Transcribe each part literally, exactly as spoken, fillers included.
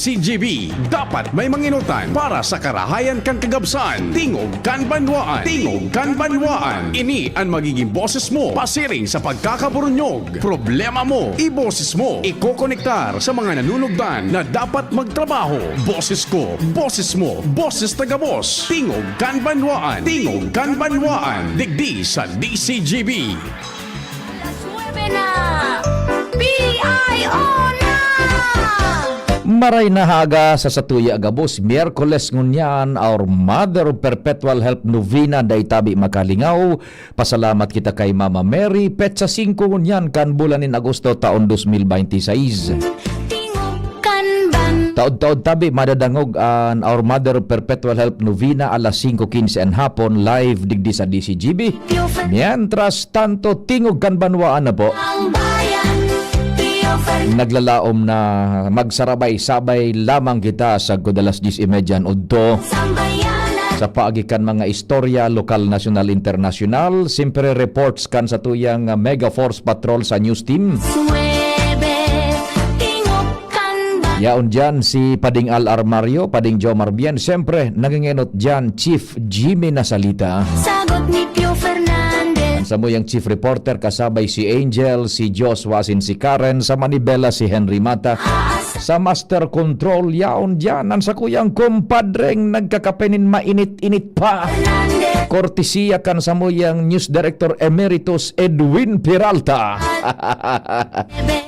C G B, dapat may mangenotan para sa karahayan kan kagabsan. Tingog kan Banwaan. Tingog kan Banwaan. Ini an magiging boses mo pasiring sa pagkakaburunyog. Problema mo, iboses mo. Ikokonektar sa mga nanunugdan na dapat magtrabaho. Boses ko, boses mo, boses ta gabos. Tingog kan Banwaan. Tingog kan Banwaan. Digdi sa D C G B. Alas nuebe na! P I O na! Maray na haga sa satuya gabos, Miyerkules ngunyan, Our Mother of Perpetual Help Novena, dai tabi makalingaw. Pasalamat kita kay Mama Mary, petsa singko ngunyan kan bulan nin Agosto, taon dos mil baynte sais. Tingog kan ban- Taod-taod tabi madadangog an Our Mother of Perpetual Help Novena alas singko kinse an hapon, live digdi sa D C G B. Mientras tanto, Tingog kan Banwaan na po. Ang bayan, Pio Fernandez. Naglalaom na magsarabay-sabay lamang kita sa kudalas diyes y media an udto. Sambayanan. Sa paagi kan mga istorya, lokal, nasyonal, internasyonal, siyempre reports kan satuyang, ah, Mega Force Patrol sa news team. Suebe, Tingog kan Ban- Yaon dyan si Pading Al Armario, Pading Jomar Bien. Siyempre, nangingenot dyan, Chief Jimmy Nasalita. Sagot ni Pio Fernandez. Ang samuyang chief reporter, kasabay si Angel, si Joshua, asin si Karen. Sa manibela, si Henry Mata. Aas- Sa master control, yaon dyan. Ang sakuyang kumpadreng nagkakape nin mainit-init pa. Fernandez. Kortesiya kan samuyang news director emeritus Edwin Peralta.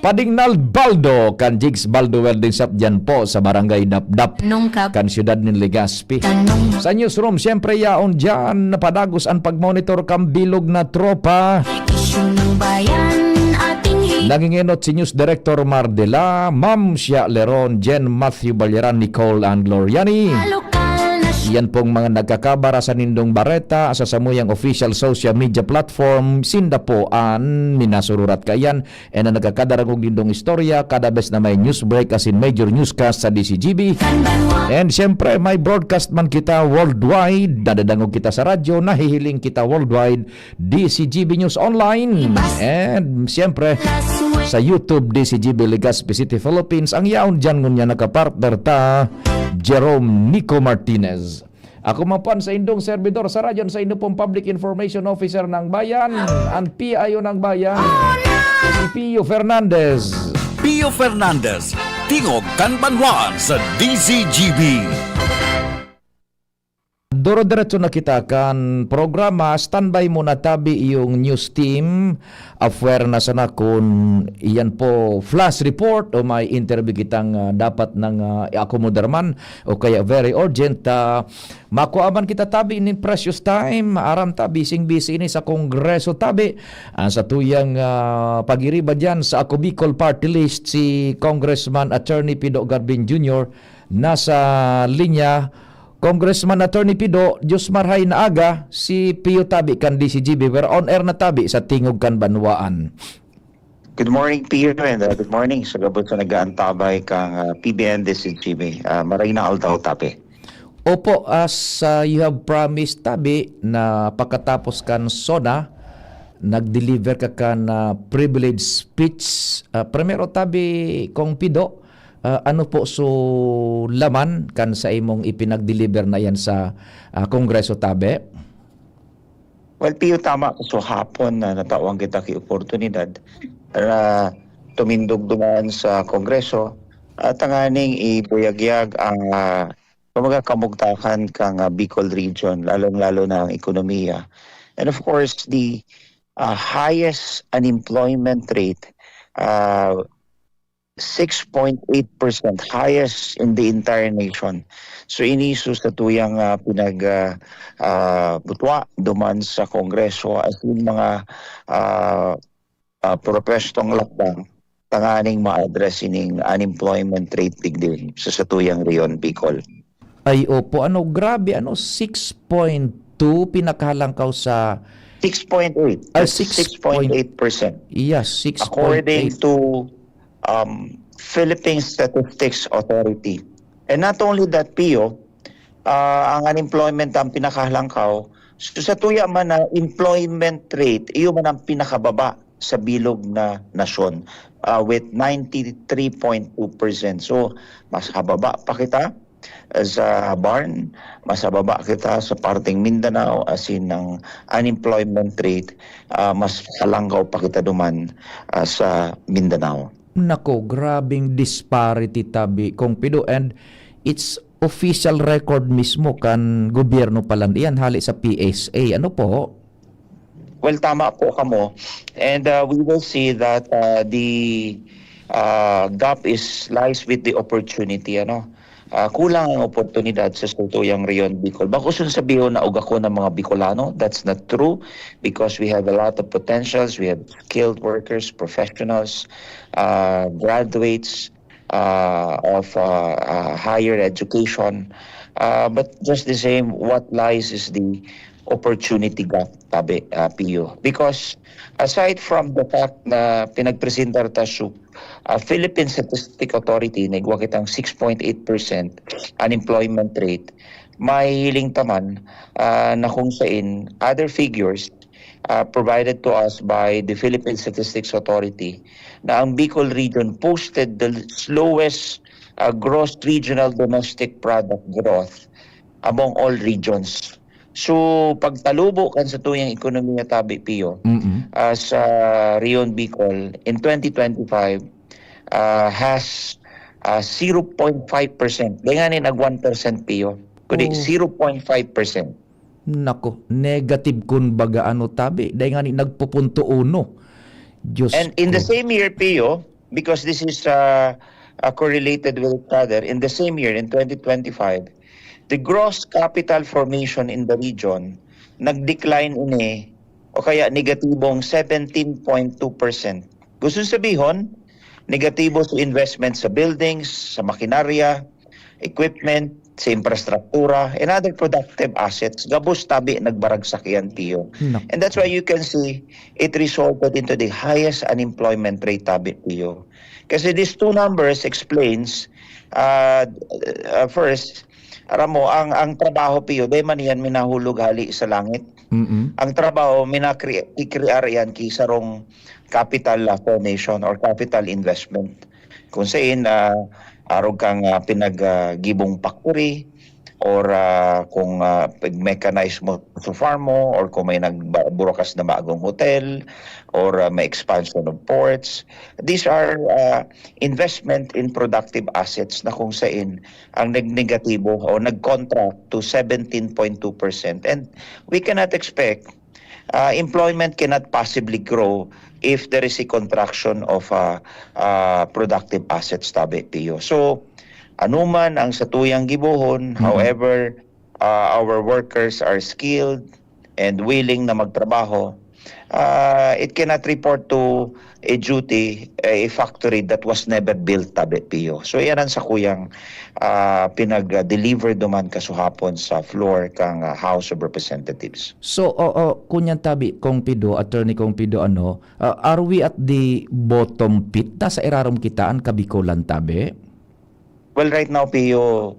Pading Nald Baldo, kan Jigs Baldo Welding Shop dyan po sa Barangay Dapdap, Nungkap. Kan siyudad nin Legazpi. Tanong. Sa newsroom, siyempre, yaon dyan, napadagos an pagmonitor kan bilog na tropa. Isyu ng bayan, ating hi- Nangingenot si News Director Mardela, Ma'am Shia Leron, Jen Matthew Balyeran, Nicole and Gloriani. Lokal na sy- Yan pong mga nagkakabara sa nindong bareta, sa samuyang official social media platform, sinda po an minasururat kaiyan. And ang nagkakadarangog nindong istorya, kada bes na may news break asin major newscast sa D C G B. And siyempre, may broadcast man kita worldwide. Nadadangog kita sa radyo, nahihiling kita worldwide. D C G B News Online. And siyempre, sa YouTube, D C G B Legazpi City, Philippines. Ang yaon dyan ngunyan nakapartner ta, Jerome Nico Martinez. Ako man po an saindong servidor sa radyo, an saindo pong Public Information Officer ng Bayan, an P I O ng Bayan, si Pio Fernandez. Pio Fernandez, Tingog kan Banwaan sa D Z G B. Duro-diretso na kita kan programa. Standby muna tabi yung news team. Aware na sana kun iyan po flash report o may interview kitang, ah, dapat nang, ah, i-akomodar man o kaya very urgent, ah, makua man kita tabi nin precious time. Aram ta, bising-busy ini sa Kongreso tabi. Ang satuyang, ah, pag-iriba diyan sa Ako Bicol Party List, si Congressman Attorney Pido Garbin Junior nasa linya. Congressman Attorney Pido, Diyos marhay na aga, si Pio tabi kan D C G B. We're on air na tabi sa Tingog kan Banwaan. Good morning, Pio, and, uh, good morning sa gabos na nag-aantabay kang, uh, P B N D C G B. Uh, maray na aldaw, tabi. Opo, as, uh, you have promised, tabi, na pagkatapos kan SONA, nag-deliver ka kan, uh, privilege speech. Uh, primero, tabi, Kong Pido, uh, ano po so laman kan sa imong ipinag-deliver na yan sa, uh, Kongreso, tabi? Well, Pio, tama. So, hapon na natawan kita ki oportunidad para tumindog duman sa Kongreso at tanganing ibuyagyag ang, ah, kumbaga, kamugtakan kang, ah, Bicol Region, lalong-lalo na ang ekonomiya. And of course, the, ah, highest unemployment rate, ah, six point eight percent, highest in the entire nation. So, ini so sa tuyang, ah, pinag, ah, ah, butwa duman sa Kongreso, as in mga, ah, ah, propwestong lakbang tanganing ma-address ining unemployment rate digdi sa satuyang rehiyon, Bicol. Ay, opo. Ano, grabe, ano, six point two pinakahalangkaw sa Six point eight. Ah, That's six point eight percent. Yes, six point eight. According to, um, Philippine Statistics Authority. And not only that, Pio, ah, ang unemployment ang pinakahalangkaw. So, sa tuya man na employment rate, iyo man ang pinakababa. sa bilog na nasyon, ah, with ninety three point two percent. So, mas hababa pa kita sa barn, mas hababa kita sa parteng Mindanao, asin ang unemployment rate, ah, mas halangkaw pa kita duman, ah, sa Mindanao. Nako, grabeng disparity tabi, Kong Pido, and it's official record mismo kan gobyerno palan iyan, hali sa P S A. Ano po? Well, tama po kamo. And, uh, we will see that, uh, the, uh, gap is lies with the opportunity, ano. Ah, kulang ang oportunidad sa satuyang Rehiyon Bicol. Bako sun sabihon na uga ko ng mga Bicolano. That's not true, because we have a lot of potentials. We have skilled workers, professionals, ah, graduates, ah, of, ah, ah, higher education. Ah, but just the same, what lies is the opportunity gap, tabi, ah, Pio. Because aside from the fact na pinagpresentar ta su, ah, Philippine Statistic Authority, na igwa kitang six point eight percent unemployment rate, mahihiling ta man, ah, na kung sain other figures, ah, provided to us by the Philippine Statistics Authority, na ang Bicol region posted the slowest, ah, gross regional domestic product growth among all regions. So, pagtalubo kan satuyang ekonomiya, tabi, Pio, Mm-mm. ah, sa Rehiyon Bicol in twenty twenty-five, ah, has, ah, zero point five percent. Di nga ni nag one percent, Pio, kundi Oh. zero point five percent. Nako, negative kun baga ano, tabi. Dai nga ni nagpupunto uno. Diyos And in the ko. same year, Pio, because this is, uh, uh, correlated with each other, in the same year, in twenty twenty-five, the gross capital formation in the region nag-decline ini o kaya negatibong seventeen point two percent. Gusto sabihon, negatibo sa investment sa buildings, sa makinarya, equipment, sa infrastruktura, and other productive assets, gabos tabi nagbaragsak yan, Pio. Nako. And that's why you can see it resulted into the highest unemployment rate tabi, Pio. Kasi these two numbers explains, uh, uh, first, aram mo, ang, ang trabaho, Pio, di man yan minahulog hali sa langit. Mm-mm. Ang trabaho, minakre-, i-create yan ki sarong capital, ah, formation or capital investment. Kung sain, ah, arog kang, ah, pinag, ah, gibong factory, or, ah, kung, ah, pag-mechanize mo sa farm mo, or kung may nagba-, burukas na bagong hotel, or, ah, may expansion of ports. These are, ah, investment in productive assets na kung sain ang nag-negatibo o nag-contract to seventeen point two percent. And we cannot expect, ah, employment cannot possibly grow if there is a contraction of, ah, ah, productive assets, tabi, Pio. So, anuman ang satuyang gibohon, Mm-hmm. however, ah, our workers are skilled and willing na magtrabaho, ah, it cannot report to a duty, a factory that was never built, tabi, Pio. So, iyan ang sakuyang, ah, pinag-deliver duman kasuhapon sa floor kang, ah, House of Representatives. So, oo, kunyan tabi, Kong Pido, Attorney Kong Pido, ano, ah, are we at the bottom pit? Ta sa irarom kita an Kabikolan tabi? Well, right now, Pio,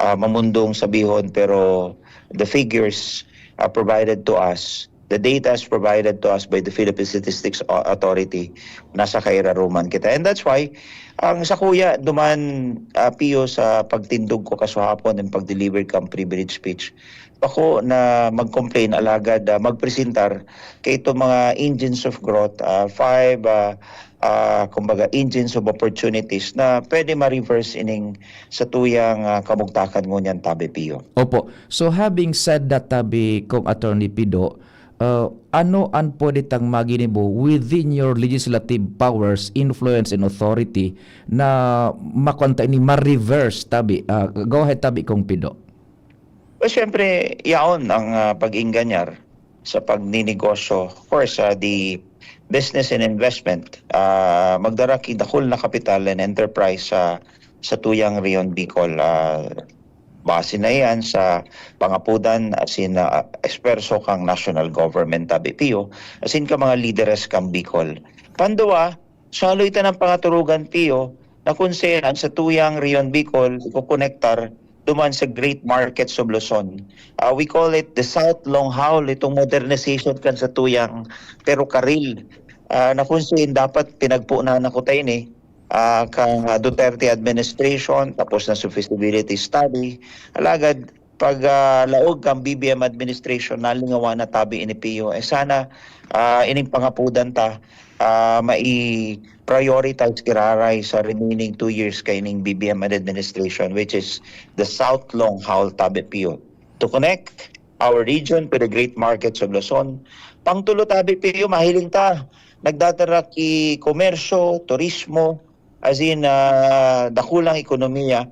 ah, mamundong sabihon, pero the figures, ah, provided to us, the data is provided to us by the Philippine Statistics Au-, Authority, nasa kairaroman kita. And that's why, ang sakuya, duman, ah, Pio, sa pagtindog ko kasuhapon and pag-deliver kang privilege speech, ako na mag-complain, alagad, ah, magpresentar kay itong mga engines of growth, ah, five, ah, ah, kumbaga, engines of opportunities na pwede ma-reverse ining satuyang, ah, kabugtakan ngunyan, tabi, Pio. Opo. So, having said that, tabi, Kong Attorney Pido, ah, ano an pwede tang maginibo within your legislative powers, influence, and authority na makuan ta ini ma-reverse, tabi? Ah, go ahead, tabi, Kong Pido. Well, syempre, yaon ang, ah, pag-ingganyar sa pagninegosyo. Of course, ah, the business and investment, ah, magdara ki dakul na kapital and enterprise sa, sa tuyang Rehiyon Bicol. Ah, base na iyan sa pangapudan asin, ah, esperso kang national government, tabi, Pio, asin ka mga lideres kang Bicol. Panduwa, saloy ta ng pangaturugan, Pio, na kung saan sa tuyang Rehiyon Bicol, ikokonektar duman sa Great Markets of Luzon. Ah, we call it the South Long Haul, itong modernization kan sa tuyang perokaril. ah, na kung saan dapat pinagpunan na kuta ini, ah, kang, ah, Duterte administration, tapos na sa feasibility study. Alagad, pag, ah, laog kang B B M administration, nalingawan na tabi ini, Pio. Eh, sana, ah, ining pangapudan ta, ah, mai-prioritize giraray sa remaining two years kaining B B M administration, which is the South Long Haul, tabi, Pio, to connect our region to the great markets of Luzon. Pangtulo, tabi, Pio, mahiling ta, nagdadara ki komersyo, turismo, as in, ah, dakulang ekonomiya.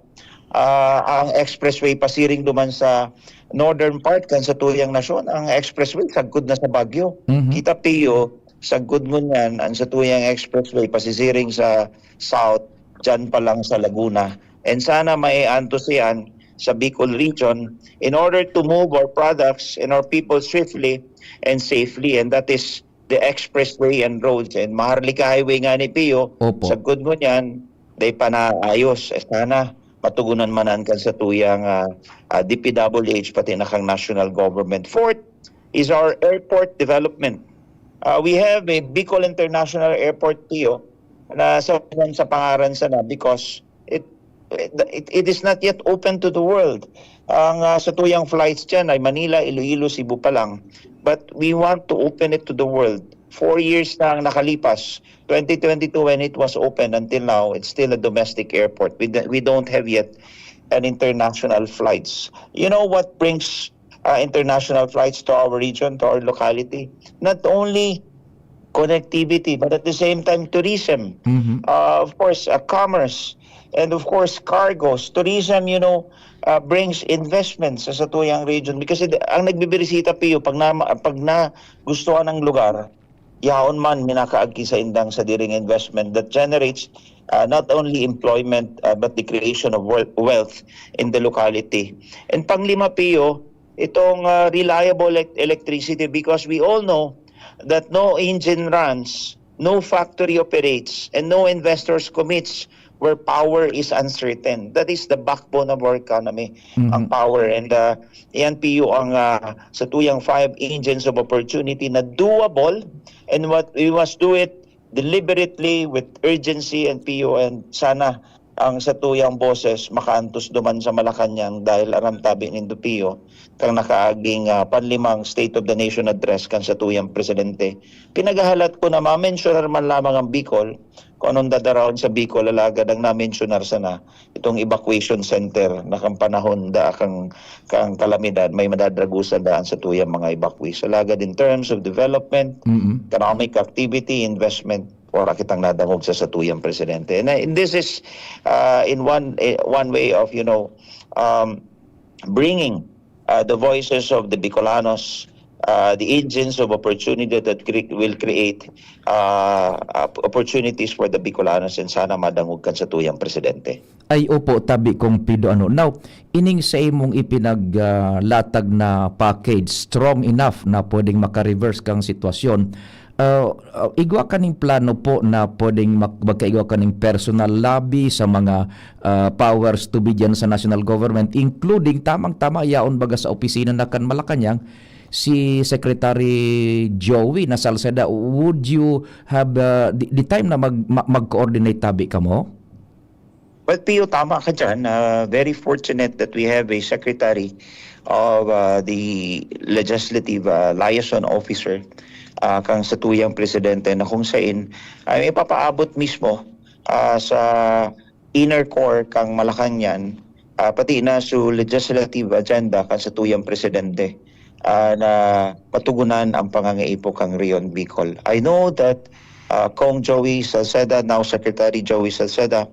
Ah, ang expressway pasiring duman sa northern part kan satuyang nasyon, ang expressway sagkod na sa Baguio. Mhm. Kita, Pio, sagkod ngunyan ang satuyang expressway pasisiring sa south, dyan pa lang sa Laguna. And sana may antos yan sa Bicol region in order to move our products and our people swiftly and safely. And that is the expressway and roads. And Maharlika Highway nga ni, Pio, Opo. sagkod ngunyan, dai pa naayos. Eh, sana matugunan man an kan satuyang, ah, ah, D P W H, pati na kang national government. Fourth is our airport development. Ah, we have a Bicol International Airport, Pio, na sa, sa pangaran sana because it, it, it is not yet open to the world. Ang, ah, satuyang flights dyan ay Manila, Iloilo, Cebu pa lang. But we want to open it to the world. Four years na ang nakalipas. Twenty twenty-two, when it was opened, until now, it's still a domestic airport. We, d- we don't have yet an international flights. You know what brings, uh, international flights to our region, to our locality? Not only connectivity, but at the same time, tourism. Mhm. Uh, of course, uh, commerce, and of course, cargos. Tourism, you know, uh, brings investment sa satuyang region because it, ang nagbibirisita, Pio, pag na, pag na gusto ng lugar, yaon man minakaagi sa indang sa diring investment that generates, uh, not only employment, uh, but the creation of wealth, wealth in the locality. And panglima, Pio, itong, uh, reliable elec- electricity, because we all know that no engine runs, no factory operates, and no investors commits where power is uncertain. That is the backbone of our economy, Mhm. ang power. And, uh, yan, Pio, ang, uh, satuyang five engines of opportunity na doable, and what we must do it deliberately, with urgency, and, Pio, and sana ang satuyang boses makaantos duman sa Malacañang, dahil aram tabi nindo, Pio, kang nakaaging, ah, panlimang State of the Nation Address kan satuyang presidente. Pinaghahalat ko na mamensyonar man lamang ang Bicol, kung anong dadarahon sa Bicol, alagad ang namensyonar sana itong evacuation center na kan panahon da kang, kang kalamidad, may madadragusan daan satuyang mga evacuees. Alagad in terms of development, Mm-mm. economic activity, investment, wara kitang nadangog sa satuyang presidente. And, uh, this is, uh, in one, eh, one way of, you know, um, bringing, uh, the voices of the Bicolanos, uh, the engines of opportunity that cre- will create, uh, op- opportunities for the Bicolanos, and sana madangog kan satuyang presidente. Ay, opo, tabi kong Pido, ano. Now, ining sa imong ipinaglatag na package, strong enough na pwedeng maka-reverse kang sitwasyon. Ah, ah, igwa kaning plano po na pwedeng mak- magkaigwa kaning personal lobby sa mga, ah, powers to be dyan sa national government, including tamang-tama yaon baga sa opisina na kan Malacañang, si Secretary Joey na Salceda. Would you have, ah, the, the time na mag, ma- mag-coordinate tabi kamo? Well, Pio, tama ka dyan. Uh, very fortunate that we have a secretary of, uh, the legislative, uh, liaison officer, uh, kang satuyang presidente, na kung sain ay ipapaabot mismo, uh, sa inner core kang Malacañang, uh, pati na sa legislative agenda kang satuyang presidente, uh, na matugunan ang pangangaipo kang Rehiyon Bicol. I know that, uh, Cong Joey Salceda, now Secretary Joey Salceda,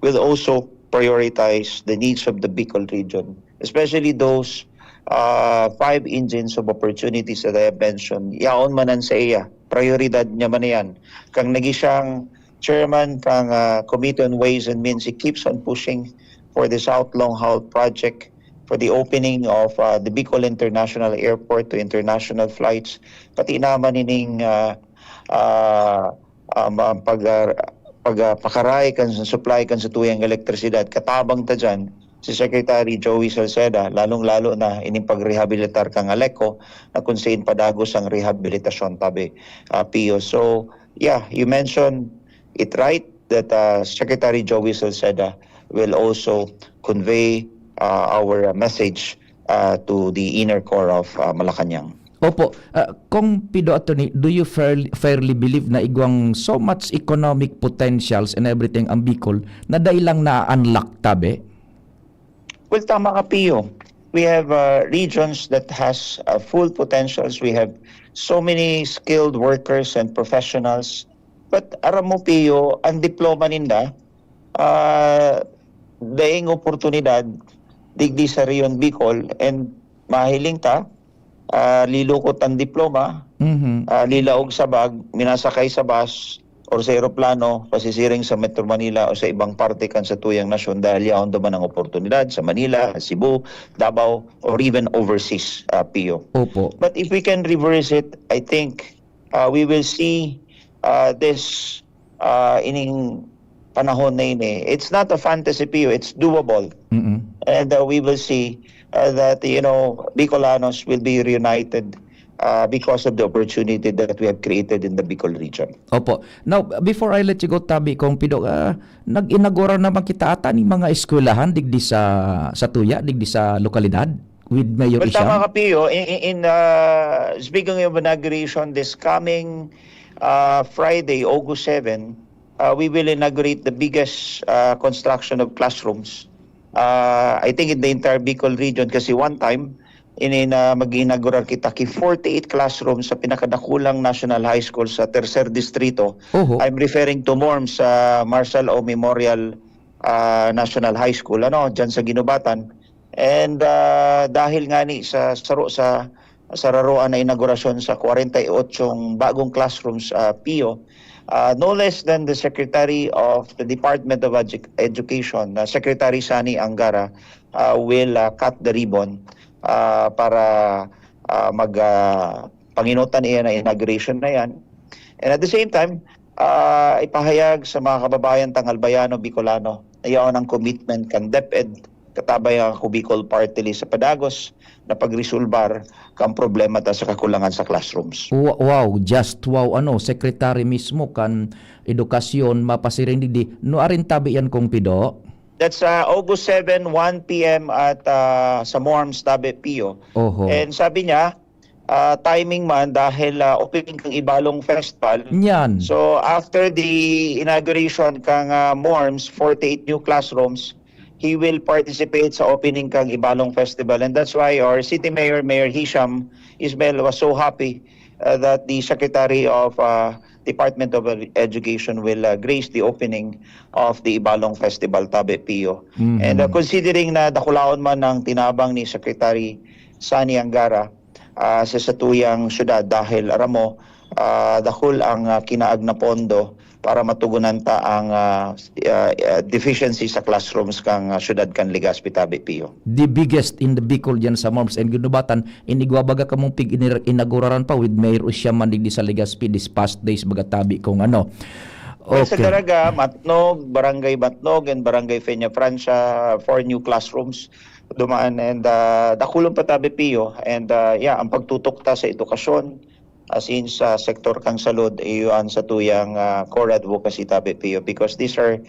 will also prioritize the needs of the Bicol region, especially those, uh, five engines of opportunities that I have mentioned. Yaon man an saiya, prioridad niya man yan. Kang naging siyang chairman kang, uh, Committee on Ways and Means, he keeps on pushing for the South Long Haul Project, for the opening of, uh, the Bicol International Airport to international flights. Pati naman ining, uh, uh, um, ang pag, ah, pag, ah, pakaray kan supply kan satuyang elektrisidad. Katabang ta dyan si Secretary Joey Salceda, lalong-lalo na ining pagrehabilitar kang Aleco, na kung sain padagos ang rehabilitasyon tabi, ah, Pio. So, yeah, you mentioned it right that uh, Secretary Joey Salceda will also convey uh, our message uh, to the inner core of uh, Malacañang. Opo. Ah, Kong Pido, Attorney, do you fairly, fairly believe na igwang so much economic potentials and everything ang Bicol na dai lang na-unlock tabi? Well, tama ka, Pio. We have uh, regions that has uh, full potentials. We have so many skilled workers and professionals. But aram mo, Pio, ang diploma ninda, uh, daing oportunidad digdi sa Rehiyon Bicol, and mahiling ta, ah, lilukot ang diploma, Mhm. ah, lilaog sa bag, minasakay sa bus or sa eroplano, pasisiring sa Metro Manila o sa ibang parte kan satuyang nasyon dahil yaon duman ang oportunidad sa Manila, Cebu, Davao, or even overseas, ah, Pio. Opo. But if we can reverse it, I think uh, we will see uh, this uh, ining panahon na ini. It's not a fantasy, Pio. It's doable. Mm-mm. And uh, we will see uh, that, you know, Bicolanos will be reunited uh, because of the opportunity that we have created in the Bicol region. Opo. Now, before I let you go, tabi, Kong Pido, ah, nag-inagura naman kita ata ni mga eskwelahan digdi sa, sa tuya, digdi sa lokalidad with Mayor Well, tama Isham? ka, Pio. In, in, in, uh, speaking of inauguration, this coming uh, Friday, August seven, uh, we will inaugurate the biggest uh, construction of classrooms. Uh, I think in the entire Bicol region, kasi one time, ini na mag-inaugurar kita ki forty-eight classrooms sa pinakadakulang national high school sa Tercer Distrito. Oho. I'm referring to MORMS, sa Marshall O Memorial uh, National High School, ano, dyan sa Guinobatan. And uh, dahil nga ni sa saro sa sararoan na inaugurasyon sa forty-eight bagong classrooms, uh, Pio, uh, no less than the Secretary of the Department of Edu- Education, uh, Secretary Sani Angara, uh, will uh, cut the ribbon uh, para uh, mag uh, panginutan iyan na inauguration na yan. And at the same time, uh, ipahayag sa mga kababayan tang Albayano, Bicolano, na yaon ang commitment kan DepEd, katabay ang Ako Bicol Party List sa padagos na pagresolbar kan problema ta sa kakulangan sa classrooms. Wa- Wow, just wow, ano, secretary mismo kan edukasyon, mapasiring digdi. No, arin tabi yan, Kong Pido? That's uh, August seven, one p m at uh, sa MORMS, Tabi Pio. Oho. And sabi niya, uh, timing man dahil uh, opening kang Ibalong Festival. Yan. So after the inauguration kang uh, MORMS, forty-eight new classrooms, he will participate sa opening kang Ibalong Festival. And that's why our city mayor, Mayor Hisham Ismail, was so happy uh, that the Secretary of uh, Department of Education will uh, grace the opening of the Ibalong Festival, Tabi Pio. Mhm. And uh, considering na dakulaon man ang tinabang ni Secretary Sani Angara uh, sa satuyang syudad, dahil aram mo, uh, dakul ang uh, kinaag na pondo para matugunan ta ang uh, uh, uh, deficiency sa classrooms kang uh, syudad kan Legazpi, Tabi Pio. The biggest in the Bicol dyan sa MORMS and Guinobatan, inigwa baga kamong pig-inir-, inaguraran pa with Mayor Usiam man digdi sa Legazpi this past days, baga tabi kung ano. Well, sa Okay. Daraga, Matnog, Barangay Matnog and Barangay Peña Francia, four new classrooms dumaan, and uh, dakulon pa, Tabi Pio, and uh, yeah, ang pagtutok ta sa edukasyon, as in sa sektor kang salud, iyan sa tuyang uh, core advocacy, Tabi Pio, because these are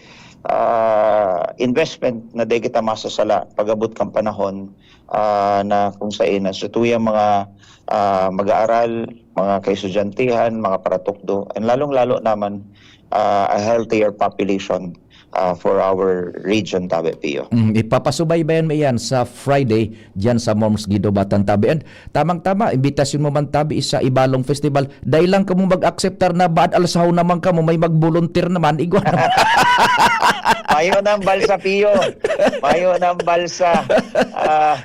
uh, investment na di kita masasala pag-abot kang panahon uh, na kung sain na sa tuyang mga uh, mag-aaral, mga kaestudyantehon, mga paratukdo, and lalong-lalo naman uh, a healthier population uh, for our region, Tabi Pio. Mm, ipapasubaybayan mo iyan sa Friday dyan sa MORMS Guinobatan, Tabi. And tamang-tama, imbitasyon mo man, Tabi, sa Ibalong Festival. Dai lang kamo mag-akseptar na baad alsahaw naman kamo, may mag-volunteer naman, igwa naman. Mayo nang balsa, Pio. Mayo nang balsa. Uh,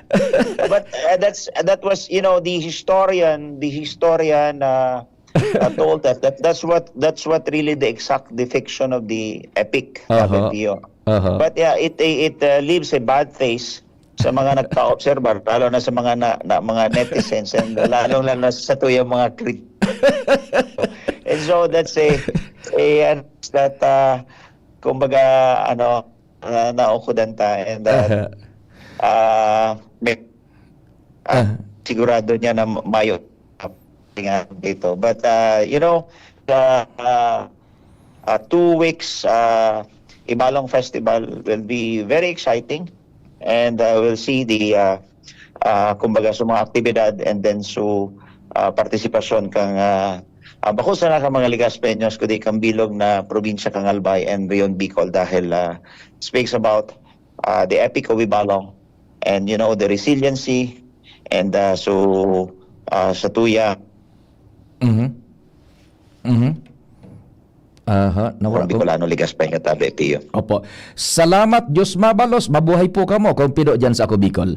but uh, that's that was, you know, the historian, the historian uh, uh, told that, that that's what that's what really the exact depiction of the epic, Tabi Aha. Pio. Aha. But yeah, it it uh, leaves a bad taste sa mga nagka-obserbar, lalo na sa mga na, na- mga netizens, and lalong lalo na sa tuyang mga crit. And so that's a a that uh, kumbaga, ano, uh, naukudan ta, and uh, Aha. uh, may, uh, Ah. sigurado niya na mayo nga dito. But uh, you know, sa, ah, ah, two weeks, ah, Ibalong Festival will be very exciting, and, ah, we'll see the, ah, ah, kumbaga, sa mga aktibidad and then so, ah, partisipasyon kan, ah, ah, bako sana kan mga Legazpeños, kundi kan bilog na probinsya kan Albay and beyond Bicol dahil, ah, speaks about, ah, the epic of Ibalong and, you know, the resiliency and, ah, so, ah, sa tuya. Mhm. Mhm. Aha, nawala From ko. Bicolano Legazpeño tabi, Pio. Opo. Salamat, Diyos mabalos. Mabuhay po kamo, Kong Pido, dyan sa Ako Bicol.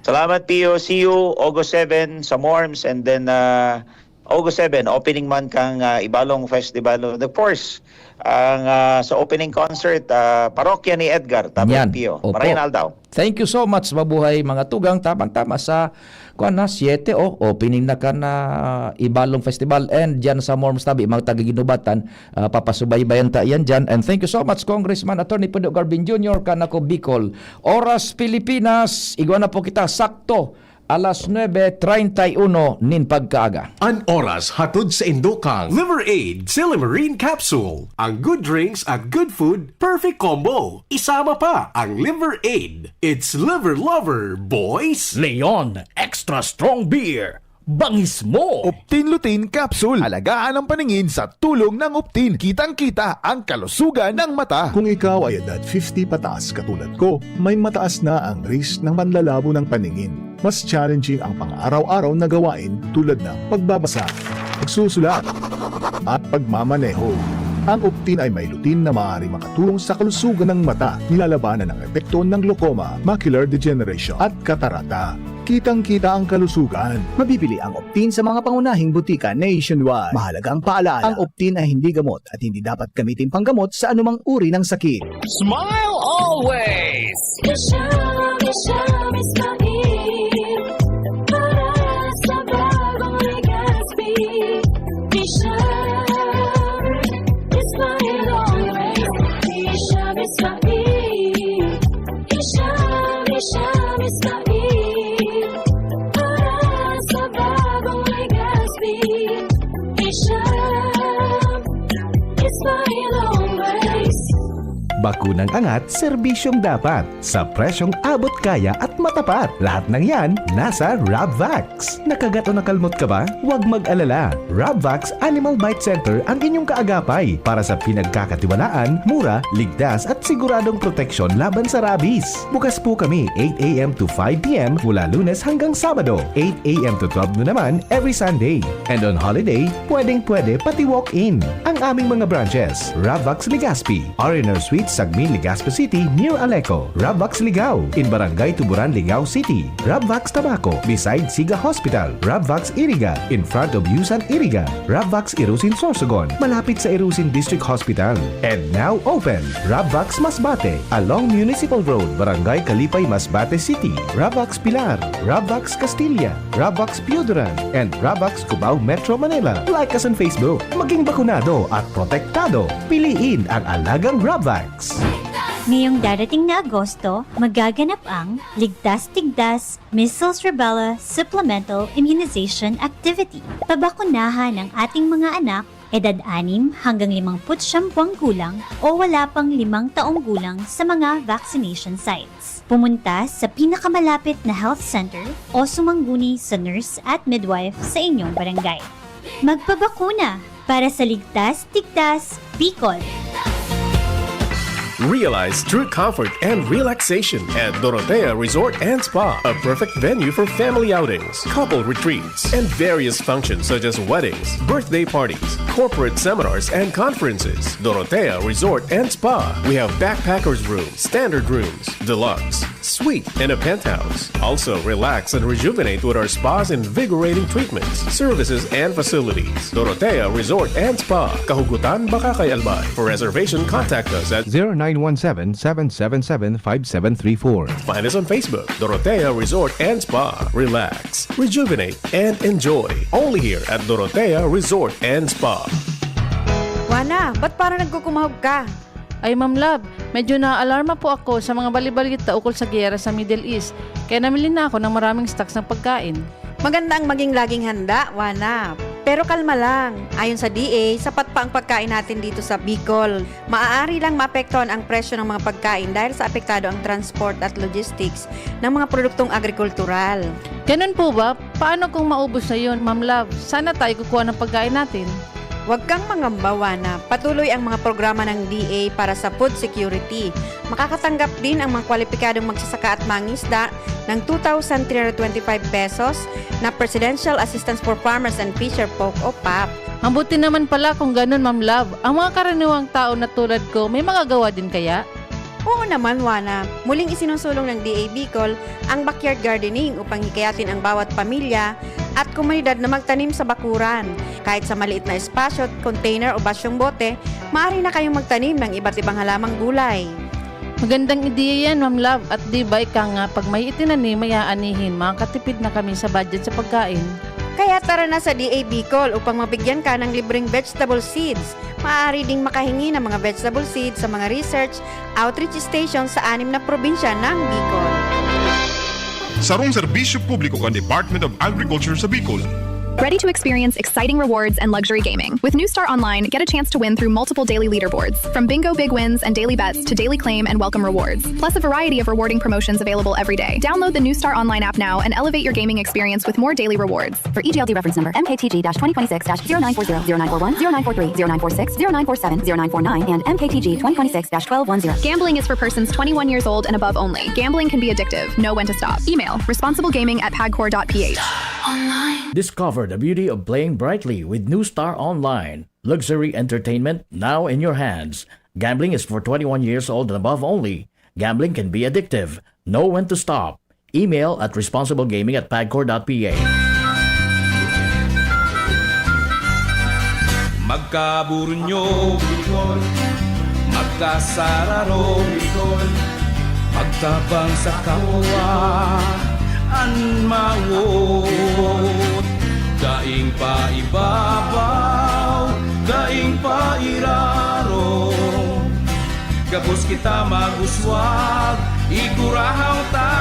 Salamat, Pio. See you August seven sa Morms, and then, ah, August seven, opening man kang, ah, Ibalong Festival. And of course, ang, ah, sa opening concert, ah, parokya ni Edgar, tabi, Yan. Pio. Opo. Marayang aldaw. Thank you so much, mabuhay mga tugang. Tamang-tama sa, kuwan na, siyete, oh, opening na kan, ah, Ibalong Festival. And dyan sa Morms tabi, mga taga-Guinobatan, ah, papasubaybayan ta yan dyan. And thank you so much, Congressman Attorney Pedro Garvin Junior, kan Ako Bicol. Oras Pilipinas, igwa na po kita, sakto, alas nuebe treinta y uno nin pagkaaga. An oras hatod sa indo kang Liver Aid Silimarin Capsule. Ang good drinks at good food, perfect combo. Isama pa ang Liver Aid. It's Liver Lover, boys! Leon Extra Strong Beer. Bangis mo! Optin Lutein Capsule. Alagaan ang paningin sa tulong ng Optin. Kitang-kita ang kalusugan ng mata. Kung ikaw ay edad fifty pataas katulad ko, may mataas na ang risk ng panlalabo ng paningin. Mas challenging ang pang-araw-araw na gawain tulad ng pagbabasa, pagsusulat, at pagmamaneho. Ang Optin ay may lutein na maaaring makatulong sa kalusugan ng mata, nilalabanan ang epekto ng glaucoma, macular degeneration, at katarata. Kitang-kita ang kalusugan. Mabibili ang Optin sa mga pangunahing butika nationwide. Mahalagang paalala, ang Optin ay hindi gamot at hindi dapat gamitin panggamot sa anumang uri ng sakit. Smile always! Isha, Isha, Ismail. Para sa bagong Legazpi. Isha, Ismail always. Isha, Ismail. Isha, Isha, Ismail. Para sa bagong Legazpi. Isha, Ismail always. Bakunang angat, serbisyong dapat, sa presyong abot kaya at matapat. Lahat ng yan, nasa Rabvax. Nakagat o nakalmot ka ba? Huwag mag-alala. Rabvax Animal Bite Center ang inyong kaagapay para sa pinagkakatiwalaan, mura, ligtas at siguradong proteksyon laban sa rabies. Bukas po kami eight a.m. to five p.m. mula Lunes hanggang Sabado, eight a.m. to twelve noon naman every Sunday. And on holiday, pwedeng-pwede pati walk-in. Ang aming mga branches, Rabvax Legazpi, R and R Suite, Sagmin, Legazpi City, near Aleco. Rabvax Ligao, in Barangay Tuburan, Ligao City. Rabvax Tabaco, beside Siga Hospital. Rabvax Iriga, in front of Yusan Iriga. Rabvax Irusin, Sorsogon, malapit sa Irusin District Hospital. And now open, Rabvax Masbate, along Municipal Road, Barangay Kalipay, Masbate City. Rabvax Pilar, Rabvax Castilla, Rabvax Pioduran, and Rabvax Cubao, Metro Manila. Like us on Facebook. Maging bakunado at protektado. Piliin ang alagang Rabvax. Ngayong darating na Agosto, magaganap ang Ligtas Tigdas Measles Rubella Supplemental Immunization Activity. Pabakunahan ang ating mga anak, edad anim hanggang limampu't siyam buwang gulang o wala pang limang taong gulang sa mga vaccination sites. Pumunta sa pinakamalapit na health center o sumangguni sa nurse at midwife sa inyong barangay. Magpabakuna para sa Ligtas Tigdas Bicol. Realize true comfort and relaxation at Dorotea Resort and Spa, a perfect venue for family outings, couple retreats, and various functions such as weddings, birthday parties, corporate seminars, and conferences. Dorotea Resort and Spa. We have backpackers room, standard rooms, deluxe, suite, and a penthouse. Also, relax and rejuvenate with our spa's invigorating treatments, services, and facilities. Dorotea Resort and Spa, Kahugutan, Bacacay, Albay. For reservation, contact us at zero nine one seven, seven seven seven, five seven three four. Find us on Facebook, Dorotea Resort and Spa. Relax, rejuvenate, and enjoy. Only here at Dorotea Resort and Spa. Wana, ba't parang nagkukumahog ka? Ay, Ma'am Love, medyo naaalarma po ako sa mga balibalita ukol sa giyera sa Middle East, kaya namili na ako ng maraming stocks ng pagkain. Maganda ang maging laging handa, Wana. Pero kalma lang, ayon sa D A, sapat pa ang pagkain natin dito sa Bicol. Maaari lang maapektuhan ang presyo ng mga pagkain dahil sa apektado ang transport at logistics ng mga produktong agrikultural. Ganun po ba? Paano kung maubos na yun, Ma'am Love? Saan na tayo kukuha ng pagkain natin? Huwag kang mangamba, Wana. Patuloy ang mga programa ng D A para sa food security. Makakatanggap din ang mga kwalipikadong magsasaka at mangisda ng two thousand three hundred twenty-five pesos na Presidential Assistance for Farmers and Fisher Folk o pap. Mabuti naman pala kung ganun, Ma'am Love. Ang mga karaniwang tao na tulad ko, may magagawa din kaya? Oo naman, Wana. Muling isinusulong ng D A Bicol ang backyard gardening upang hikayatin ang bawat pamilya at komunidad na magtanim sa bakuran. Kahit sa maliit na espasyo, container o basyong bote, maaari na kayong magtanim ng iba't ibang halamang gulay. Magandang ideya yan, Ma'am Love. At di ba ika nga, pag may itinanim, may aanihin, makakatipid na kami sa budget sa pagkain. Kaya tara na sa D A Bicol upang mabigyan ka ng libreng vegetable seeds. Maaari ding makahingi ng mga vegetable seeds sa mga research outreach station sa anim na probinsya ng Bicol. Sarong serbisyo publiko kan Department of Agriculture sa Bicol. Ready to experience exciting rewards and luxury gaming? With New Star Online, get a chance to win through multiple daily leaderboards, from bingo big wins and daily bets to daily claim and welcome rewards, plus a variety of rewarding promotions available every day. Download the New Star Online app now and elevate your gaming experience with more daily rewards. For E G L D reference number M K T G dash twenty twenty-six dash zero nine four zero, zero nine four one, zero nine four three, zero nine four six, zero nine four seven, zero nine four nine, and M K T G twenty twenty-six dash twelve one zero. Gambling is for persons twenty-one years old and above only. Gambling can be addictive. Know when to stop. Email responsiblegaming at pagcor dot P H. Discover the beauty of playing brightly with New Star Online. Luxury entertainment now in your hands. Gambling is for twenty-one years old and above only. Gambling can be addictive. Know when to stop. Email at responsiblegaming at pagcor dot P H. Magkaburunyo, Bicol. Magkasararo, Bicol. Magtabang sa kapwa, an mawot. Daing paibabaw, daing pairarom. Gabos kita mag-uswag, igurahaw ta.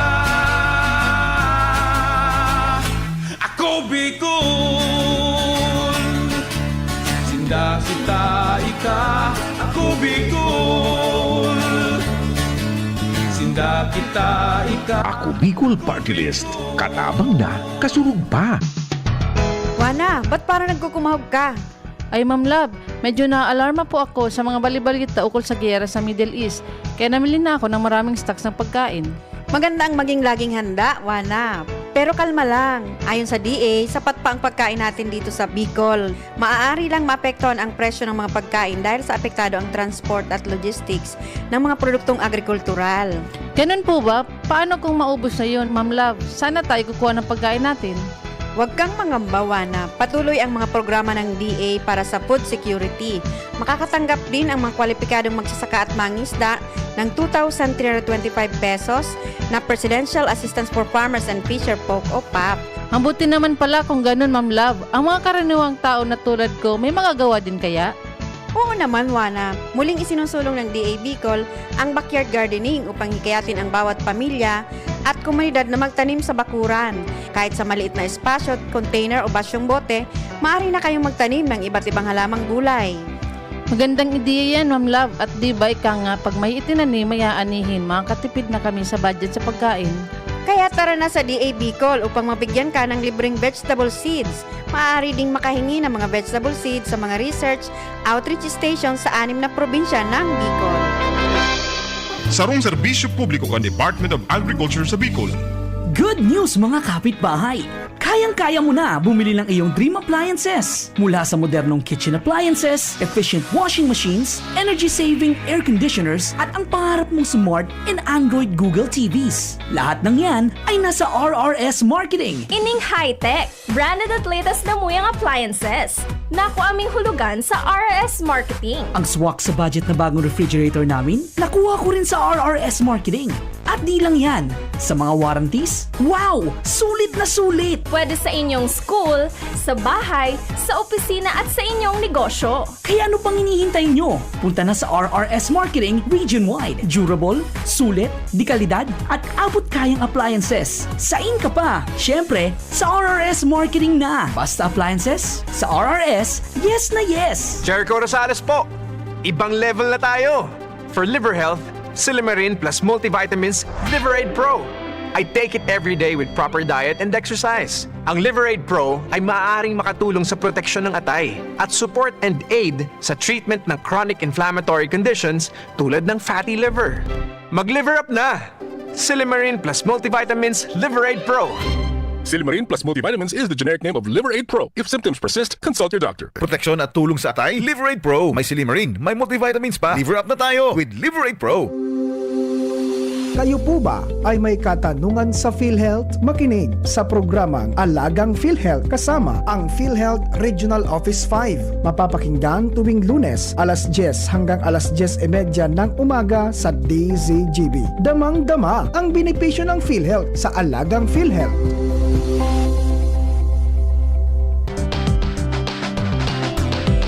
Ako Bicol, sinda kita ika. Ako Bicol, sinda kita ika. Ako Bicol Party List. Katabang na, kasurog pa. Wana, ba't parang nagkukumahog ka? Ay, Ma'am Love, medyo naaalarma po ako sa mga balibalita ukol sa giyera sa Middle East, kaya namili na ako ng maraming stocks ng pagkain. Maganda ang maging laging handa, Wana. Pero kalma lang. Ayon sa D A, sapat pa ang pagkain natin dito sa Bicol. Maaari lang maapektuhan ang presyo ng mga pagkain dahil sa apektado ang transport at logistics ng mga produktong agrikultural. Ganun po ba? Paano kung maubos na yun, Ma'am Love? Saan na tayo kukuha ng pagkain natin? Huwag kang mangamba, Wana. Patuloy ang mga programa ng D A para sa food security. Makakatanggap din ang mga kwalipikadong magsasaka at mangisda ng two thousand three hundred twenty-five pesos na Presidential Assistance for Farmers and Fisher Folk o pap. Mabuti naman pala kung ganun, Ma'am Love. Ang mga karaniwang tao na tulad ko, may magagawa din kaya? Oo naman, Wana. Muling isinusulong ng D A Bicol ang backyard gardening upang hikayatin ang bawat pamilya at komunidad na magtanim sa bakuran. Kahit sa maliit na espasyo, container o basyong bote, maaari na kayong magtanim ng iba't ibang halamang gulay. Magandang ideya yan, Ma'am Love. At di ba ika nga, pag may itinanim, may aanihin, makakatipid na kami sa budget sa pagkain. Kaya tara na sa D A Bicol upang mabigyan ka ng libreng vegetable seeds. Maaari ding makahingi ng mga vegetable seeds sa mga research outreach station sa anim na probinsya ng Bicol. Sarong serbisyo publiko kan Department of Agriculture sa Bicol. Good news, mga kapitbahay! Kayang-kaya mo na bumili ng iyong dream appliances. Mula sa modernong kitchen appliances, efficient washing machines, energy-saving air conditioners, at ang pangarap mong smart and Android Google T Vs. Lahat ng yan ay nasa R R S Marketing. Ining high-tech, branded at latest na muyang appliances. Naku aming hulugan sa R R S Marketing. Ang swak sa budget na bagong refrigerator namin, nakuha ko rin sa R R S Marketing. At di lang yan, sa mga warranties, wow! Sulit na sulit! Pwede sa inyong school, sa bahay, sa opisina at sa inyong negosyo. Kaya ano pang hinihintay nyo? Punta na sa R R S Marketing Region Wide. Durable, sulit, de kalidad, at abot kayang appliances. Sain ka pa? Siyempre, sa R R S Marketing na. Basta appliances, sa R R S, yes na yes! Jericho Rosales po! Ibang level na tayo! For liver health, Silimarin plus multivitamins Liver Aid Pro. I take it every day with proper diet and exercise. Ang Liver Aid Pro ay maaaring makatulong sa proteksyon ng atay at support and aid sa treatment ng chronic inflammatory conditions tulad ng fatty liver. Mag-liver up na! Silimarin plus multivitamins Liver Aid Pro. Silimarin plus multivitamins is the generic name of Liver Aid Pro. If symptoms persist, consult your doctor. Proteksyon at tulong sa atay, Liver Aid Pro. May silimarin, may multivitamins pa. Liver up na tayo with Liver Aid Pro. Kayo po ba ay may katanungan sa PhilHealth? Makinig sa programang Alagang PhilHealth kasama ang PhilHealth Regional Office five. Mapapakinggan tuwing Lunes, alas dyes hanggang alas dyes y media ng umaga sa D Z G B. Damang-dama ang benepisyo ng PhilHealth sa Alagang PhilHealth.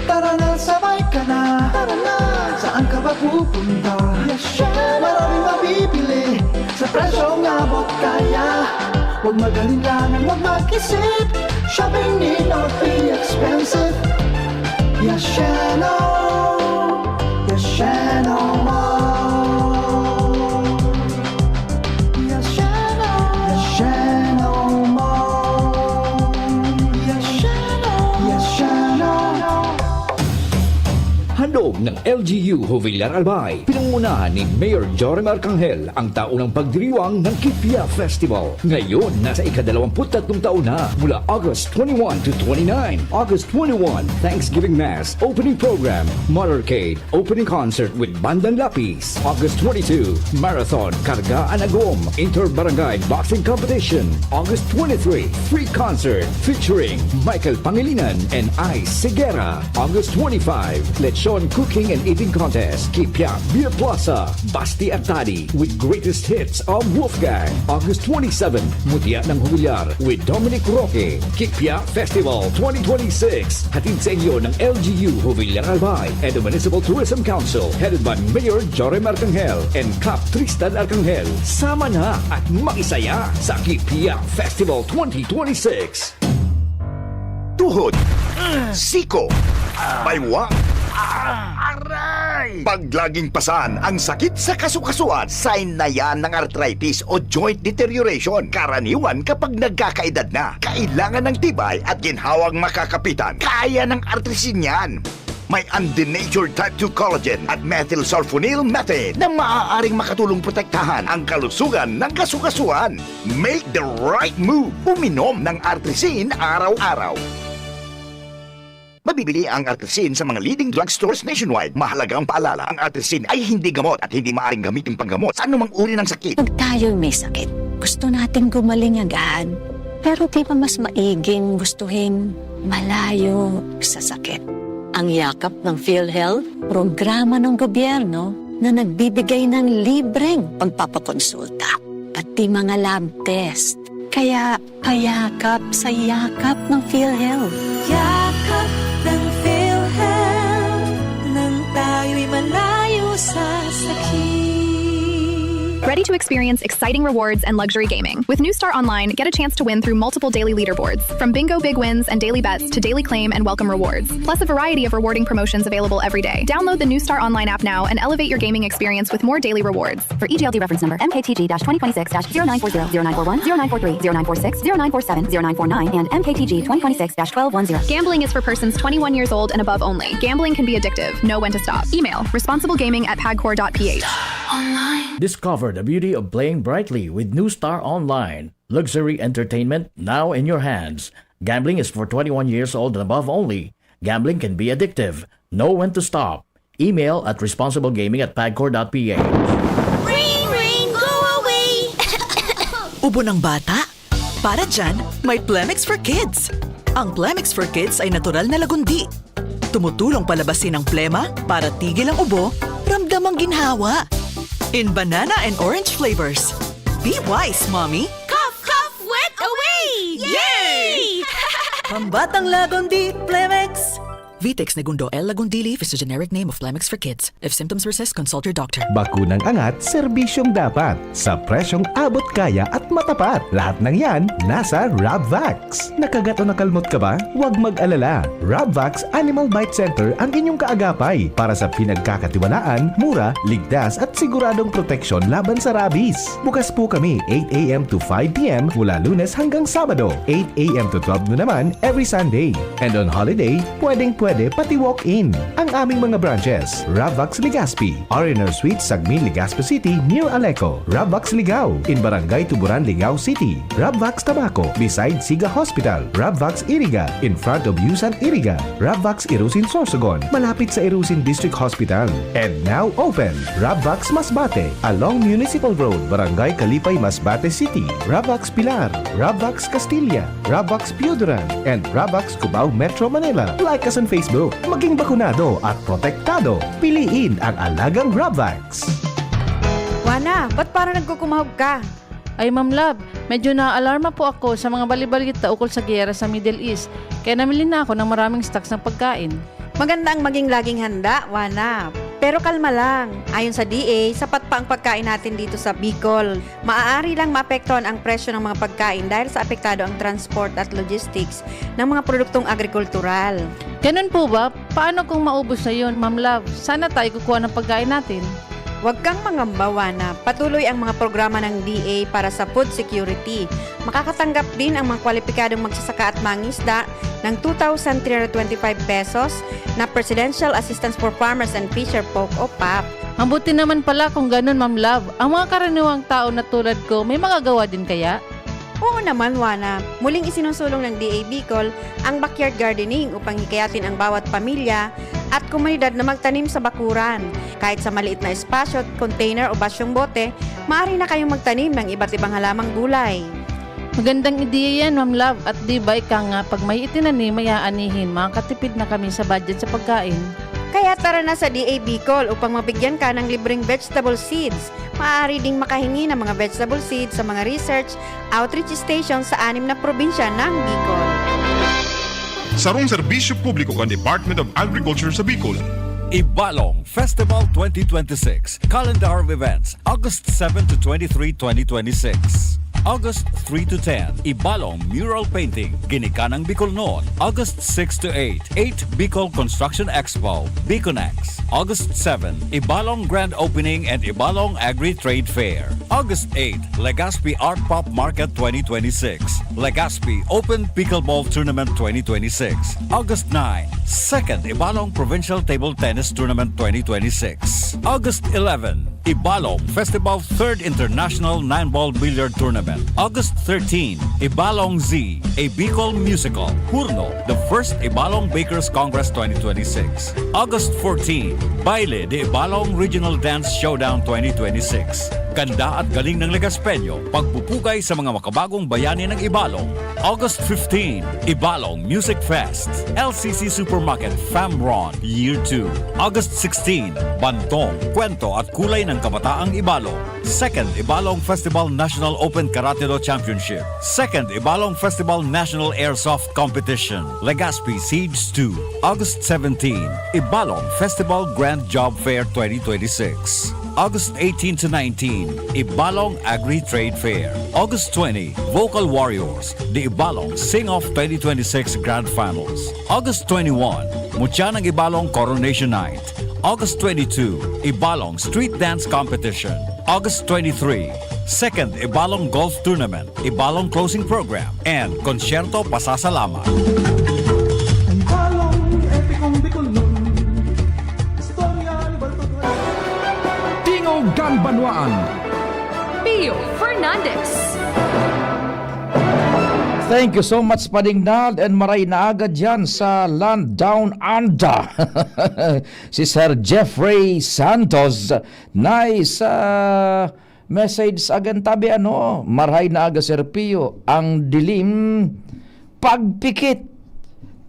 Tara na, sabay ka na. Tara na. Saan ka ba pupunta? Yes, syempre. Maraming mabibili sa presyong abot kaya. Huwag mag-alinlangan, huwag mag-isip. Shopping need not be expensive. Yes, Mall. Yes, Mall. Yes, Mall. Yes, Mall. Handog ng L G U Jovillar Albay, pinangunahan ni Mayor Joram Arcangel, ang taunang pagdiriwang ng Kipia Festival. Ngayon, nasa ikadalawamput tatlong taon na, mula August twenty-one to twenty-nine. August twenty-one, Thanksgiving Mass, Opening Program, Motorcade, Opening Concert with Bandang Lapis. August twenty-two, Marathon, Karga an Agom, Inter-Barangay Boxing Competition. August twenty-three, Free Concert featuring Michael Pangilinan and Ice Segura. August twenty-five, Lechon Cooking and Eating Contest, Kipia Beer Plaza, Basti Artadi with greatest hits of Wolfgang. August twenty-seven, Mutya ng Jovillar with Dominic Roque, Kipia Festival twenty twenty-six. Hatid sa inyo ng L G U Jovillar Albay and the Municipal Tourism Council, headed by Mayor Joram Arcangel and Cap Tristan Arcangel. Sama na at makisaya sa Kipia Festival twenty twenty-six. Tuhod, siko, baywang, aray! Pag laging pasan ang sakit sa kasukasuan, sign na yan ng arthritis o joint deterioration. Karaniwan kapag nagkakaedad na, kailangan ng tibay at ginhawang makakapitan. Kaya ng Artrisin yan. May undenatured type two collagen at methylsulfonyl methane na maaaring makatulong protektahan ang kalusugan ng kasukasuan. Make the right move. Uminom ng Artrisin araw-araw. Mabibili ang Artrisin sa mga leading drugstores nationwide. Mahalagang paalala, ang Artrisin ay hindi gamot at hindi maaaring gamitin panggamot sa anumang uri ng sakit. Pag tayo'y may sakit, gusto nating gumaling agad. Pero di ba mas maiging gustuhin malayo sa sakit? Ang yakap ng PhilHealth, programa ng gobyerno na nagbibigay ng libreng pagpapakonsulta, pati mga lab test. Kaya payakap sa yakap ng PhilHealth. Yakap ng PhilHealth, nang tayo'y malayo sa sakit. Ready to experience exciting rewards and luxury gaming? With New Star Online, get a chance to win through multiple daily leaderboards, from bingo big wins and daily bets to daily claim and welcome rewards, plus a variety of rewarding promotions available every day. Download the New Star Online app now and elevate your gaming experience with more daily rewards. For E G L D reference number, M K T G twenty twenty-six dash zero nine four zero, zero nine four one, zero nine four three, zero nine four six, zero nine four seven, zero nine four nine, and M K T G twenty twenty-six dash twelve one zero. Gambling is for persons twenty-one years old and above only. Gambling can be addictive. Know when to stop. Email responsiblegaming at pagcor dot P H. Discover the beauty of playing brightly with New Star Online. Luxury entertainment now in your hands. Gambling is for twenty-one years old and above only. Gambling can be addictive. Know when to stop. Email at responsiblegaming at pagcor dot P H. Ring, ring, go away! Ubo ng bata? Para dyan, may Plemex for Kids. Ang Plemex for Kids ay natural na lagundi. Tumutulong palabasin ang plema para tigil ang ubo, ramdam ang ginhawa. In banana and orange flavors. Be wise, Mommy! Cough, cough, wet away! Yay! Pambatang Lagondi, Plemex! Vitex Negundo L. Lagundili is the generic name of Plemex for kids. If symptoms persist, consult your doctor. Bakunang angat, serbisyong dapat. Sa presyong abot kaya at matapat. Lahat ng yan, nasa Rabvax. Nakagat o nakalmot ka ba? Huwag mag-alala. Rabvax Animal Bite Center ang inyong kaagapay para sa pinagkakatiwalaan, mura, ligtas at siguradong proteksyon laban sa rabies. Bukas po kami eight a m to five p m mula Lunes hanggang Sabado, eight a m to twelve noon naman every Sunday. And on holiday, pwedeng-pwede pati walk-in. Ang aming mga branches, Rabvax Legazpi, R and R Suite, Sagmin, Legazpi City, near Aleco, Rabvax Ligao, in Barangay Tuburan, Ligao City, Rabvax Tabaco, beside Siga Hospital, Rabvax Iriga, in front of Yusan Iriga, Rabvax Irusin Sorsogon, malapit sa Irusin District Hospital. And now open, Rabvax Masbate, along Municipal Road, Barangay Kalipay, Masbate City, Rabvax Pilar, Rabvax Castilla, Rabvax Pioduran, and Rabvax Cubao, Metro Manila. Like us on Facebook. Maging bakunado at protektado. Piliin ang alagang Rabvax. Juana, ba't parang nagkukumahog ka? Ay, Ma'am Love, medyo naaalarma po ako sa mga bali-balita ukol sa giyera sa Middle East, kaya namili na ako ng maraming stocks ng pagkain. Maganda ang maging laging handa, Juana. Pero kalma lang. Ayon sa D A, sapat pa ang pagkain natin dito sa Bicol. Maaari lang maapektuhan ang presyo ng mga pagkain dahil sa apektado ang transport at logistics ng mga produktong agrikultural. Ganun po ba? Paano kung maubos na yun, Ma'am Love? Saan na tayo kukuha ng pagkain natin? Huwag kang mangamba, Juana. Patuloy ang mga programa ng D A para sa food security. Makakatanggap din ang mga kwalipikadong magsasaka at mangisda ng two thousand three hundred twenty-five pesos na Presidential Assistance for Farmers and Fisher Folk o pap. Mabuti naman pala kung ganun, Ma'am Love. Ang mga karaniwang tao na tulad ko, may magagawa din kaya? Oo naman, Juana. Muling isinusulong ng D A Bicol ang backyard gardening upang hikayatin ang bawat pamilya at komunidad na magtanim sa bakuran. Kahit sa maliit na espasyo, container o basyong bote, maaari na kayong magtanim ng iba't ibang halamang gulay. Magandang ideya yan, Ma'am Love. At di ba ika nga, pag may itinanim, may aanihin, makakatipid na kami sa budget sa pagkain. Kaya tara na sa D A Bicol upang mabigyan ka ng libreng vegetable seeds. Maaari ding makahingi ng mga vegetable seeds sa mga research outreach station sa anim na probinsya ng Bicol. Sarong serbisyo publiko kan Department of Agriculture sa Bicol. Ibalong Festival twenty twenty-six, Calendar of Events, August seven to twenty-three, twenty twenty-six. August three to ten, Ibalong Mural Painting, Ginikanang Bicolnon, August six to eight, eight Bicol Construction Expo, Biconex, August seven, Ibalong Grand Opening and Ibalong Agri-Trade Fair, August eight, Legazpi Art Pop Market twenty twenty-six, Legazpi Open Pickleball Tournament twenty twenty-six, August nine, Second Ibalong Provincial Table Tennis Tournament twenty twenty-six, August eleven, Ibalong Festival Third International Nine Ball Billiard Tournament, August thirteen, Ibalong Z, a Bicol Musical, Hurno, the First Ibalong Bakers Congress twenty twenty-six, August fourteen, Baile de Ibalong Regional Dance Showdown twenty twenty-six, Ganda at Galing ng Legaspeño, Pagpupugay sa mga Makabagong Bayani ng Ibalong, August fifteen, Ibalong Music Fest, L C C Supermarket, Famron, Year two, August sixteen, Bantong, Kwento at Kulay ng Kabataang Ibalong, Second Ibalong Festival National Open Karate Do Championship, Second Ibalong Festival National Airsoft Competition, Legazpi Siege two, August seventeen, Ibalong Festival Grand Job Fair twenty twenty-six, August eighteen to nineteen, Ibalong Agri-Trade Fair, August twenty, Vocal Warriors, the Ibalong Sing-Off twenty twenty-six Grand Finals, August twenty-one, Mutya ng Ibalong Coronation Night, August twenty-two, Ibalong Street Dance Competition, August twenty-three, Second Ibalong Golf Tournament, Ibalong Closing Program, and Konsyerto Pasasalamat. Ang balong epikong Bicolnon, istorya ni Baltog. Tingog kan Banwaan. Pio Fernandez. Thank you so much, Pading Nald, and maray na agad yan sa Land Down Under. Si Sir Jeffrey Santos, nice, ah, message again tabi, ano, maray na aga, Sir Pio, ang dilim pagpikit.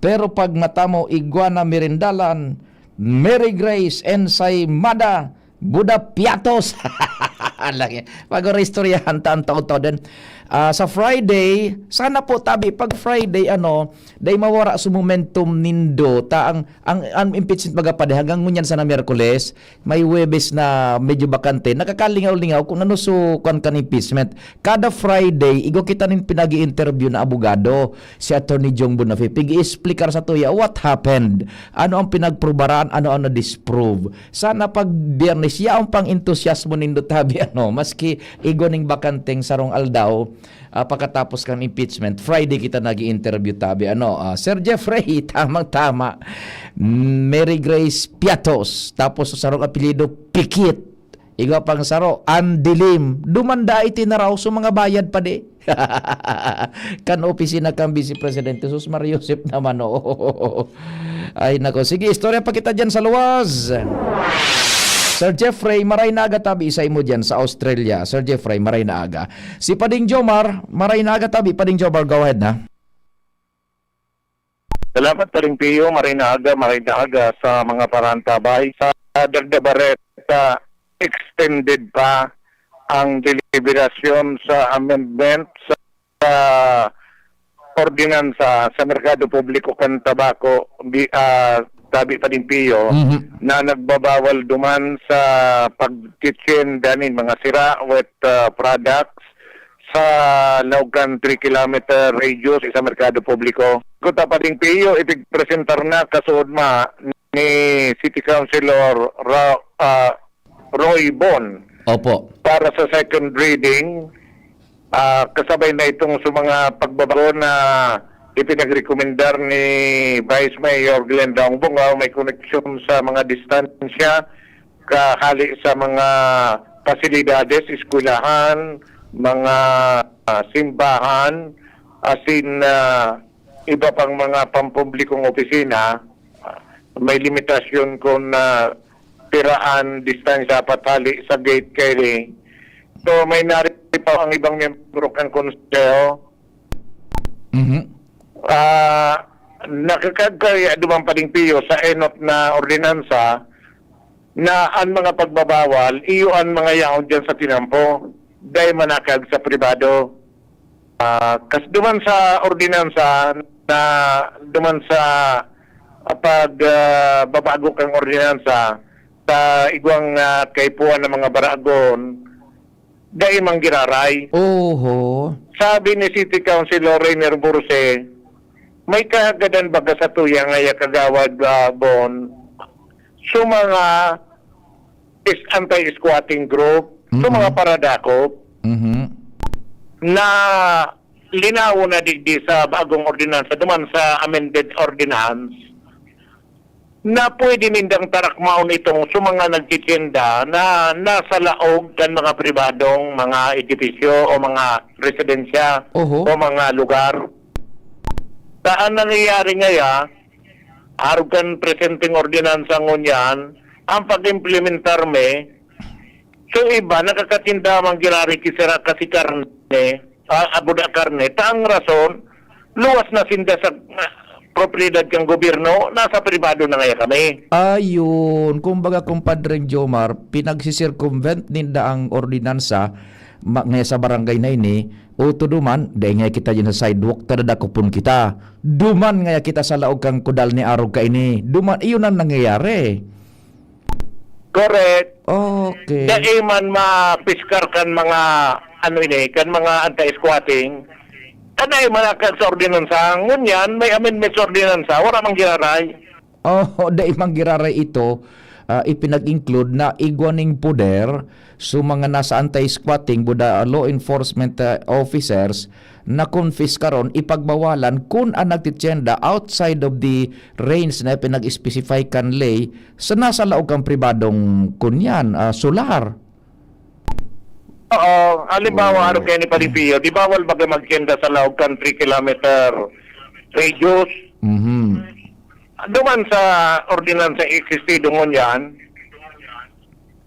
Pero pag mata mo, igwa na merindalan, Mary Grace, Ensaymada, Buda Piatos. Alang yan. Pag-istoryahan ta ang taon-taon din. Ah, sa Friday, sana po tabi, pag Friday, ano, dai mawara sa momentum nindo, ta ang, ang, ang impeachment magapadi hanggang ngunyan sana Miyerkules, may Huwebes na medyo bakante. Nakakalingaw-lingaw kung ano so kwan kan impeachment. Kada Friday, igwa kita nin pinag-i-interview na abogado, si Attorney Jong Bonafé. Pig-i-explicar sa tuya, what happened? Ano ang pinagprubaran? Ano ang na-disprove? Sana pag Biyernes, yaon pang entusiasmo nindo tabi, ano, maski igwa ning bakanteng sarong aldaw, ah, pakatapos kan impeachment, Friday kita nag-i-interview tabi, ano, ah, Sir Jeffrey, tamang-tama. Mary Grace Piatos, tapos sa sarong apelyido, Pikit. Igwa pang saro, Andilim. Dumanda ay tinaraw, so mga bayad pa di. Kan opisina kan Vice Presidente, sus, Mario Joseph naman, oo. Ay, nako. Sige, istorya pa kita dyan sa luwas. Sir Jeffrey, maray na aga tabi sa imo dyan sa Australia. Sir Jeffrey, maray na aga. Si Pading Jomar, maray na aga tabi. Pading Jomar, go ahead na. Salamat, Pading Pio. Maray na aga, maray na aga sa mga parantabay. Sa Dagda Barreta, extended pa ang deliberasyon sa amendment sa ordinansa sa merkado publiko kan tabako, bi-, ah, tabi pa din, Pio, Mhm. na nagbabawal duman sa pagtitienda nin mga sira, wet, ah, products sa laog kan three kilometer radius sa merkado publiko. Kuta pa din, Pio, ipigpresentar na kasuodma ni City Councilor Ra-, ah, Roy Bon Opo. para sa second reading, ah, kasabay na itong sa mga pagbabago na ipinagrekomendar ni Vice Mayor Glenda Ongbongaw, may koneksyon sa mga distansya kahali sa mga pasilidades, eskwelahan, mga, ah, simbahan, asin, ah, iba pang mga pampublikong opisina, ah, may limitasyon kung, ah, piraan distansya dapat hali sa gate kay. So, may nari pa ang ibang miyembro kan konseho. Mhm. Ah, nakakagkaya duman pa din, Pio, sa enot na ordinansa na ang mga pagbabawal, iyo ang mga yaon dyan sa tinampo. Dahil manakag sa pribado. Ah, kas duman sa ordinansa na duman sa pag, ah, babago kang ordinansa sa igwang, ah, kaipuhan ng mga baragon, dai manggiraray. Oho. Sabi ni City Councilor Rainer Borse, may kahagadan baga sa tuya ngaya, Kagawad, ah, Bon, so mga is anti-squatting group, so Mm-mm. mga paradakop, Mhm. na linawon na digdi sa bagong ordinansa, duman sa amended ordinance, na pwede nindang tarakmaon itong sa mga nagtitienda na nasa laog kan mga pribadong mga edipisyo o mga residensya Oho. o mga lugar. Saan nangyayari ngaya, arog kan presenteng ordinansa ngunyan, ang pag-implementar mi, so iba nakakatinda man giraray ki sira kasi karne, ah, abuda karne. Ta ang rason, luwas na sinda sa, ah, propiedad kan gobyerno, nasa pribado na ngaya kami. Ayun, kumbaga, Compadre Jomar, pinagsisircumvent ninda ang ordinansa, ma-, ngaya sa barangay na ini, o tuduman, dai ngaya kita dyan sa sidewalk, ta dadakopon kita. Duman ngaya kita sa laog kan kudal ni arog kaini. Duman, iyon ang nangyayari. Correct. Okay. Dai man mapiskar kan mga, ano ini, kan mga anti-squatting. Kan dai manakag sa ordinansa. Ngunyan, may amendment sa ordinansa. Wala mang giraray. Oh, dai man giraray ito, ah, ipinag-include na igwa ning poder so mga nasa anti-squatting, buda law enforcement, ah, officers, na konfiskaron, ipagbawalan kun ang nagtitienda outside of the range na pinag-specify kan ley sa nasa laog kan pribadong kunyan, ah, solar. Oo, halimbawa, Oo. ano kaya ni Palimpio, di bawal baga magtienda sa laog kan three kilometer radius? Mhm. Duman sa ordinansa existido ngunyan,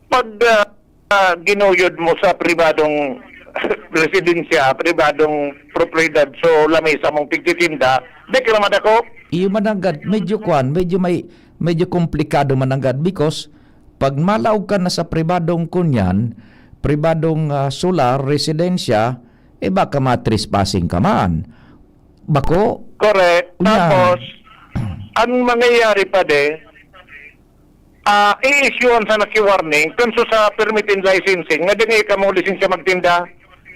pag, ah, ah, ginuyod mo sa pribadong residensya, pribadong propiedad, so lamesa mong pigtitinda, di ka na madakop. Iyo mananggad, medyo kwan, medyo may, medyo komplikado mananggad because pag malaog ka na sa pribadong kunyan, pribadong, ah, solar, residensya, eh, baka ma-trespassing ka man. Bako? Correct. Yan. Tapos, ang mangyayari pa de, ah, i-issuehan sa naki-warning, kunso sa permit and licensing, na dili ka mo lisensya magtinda.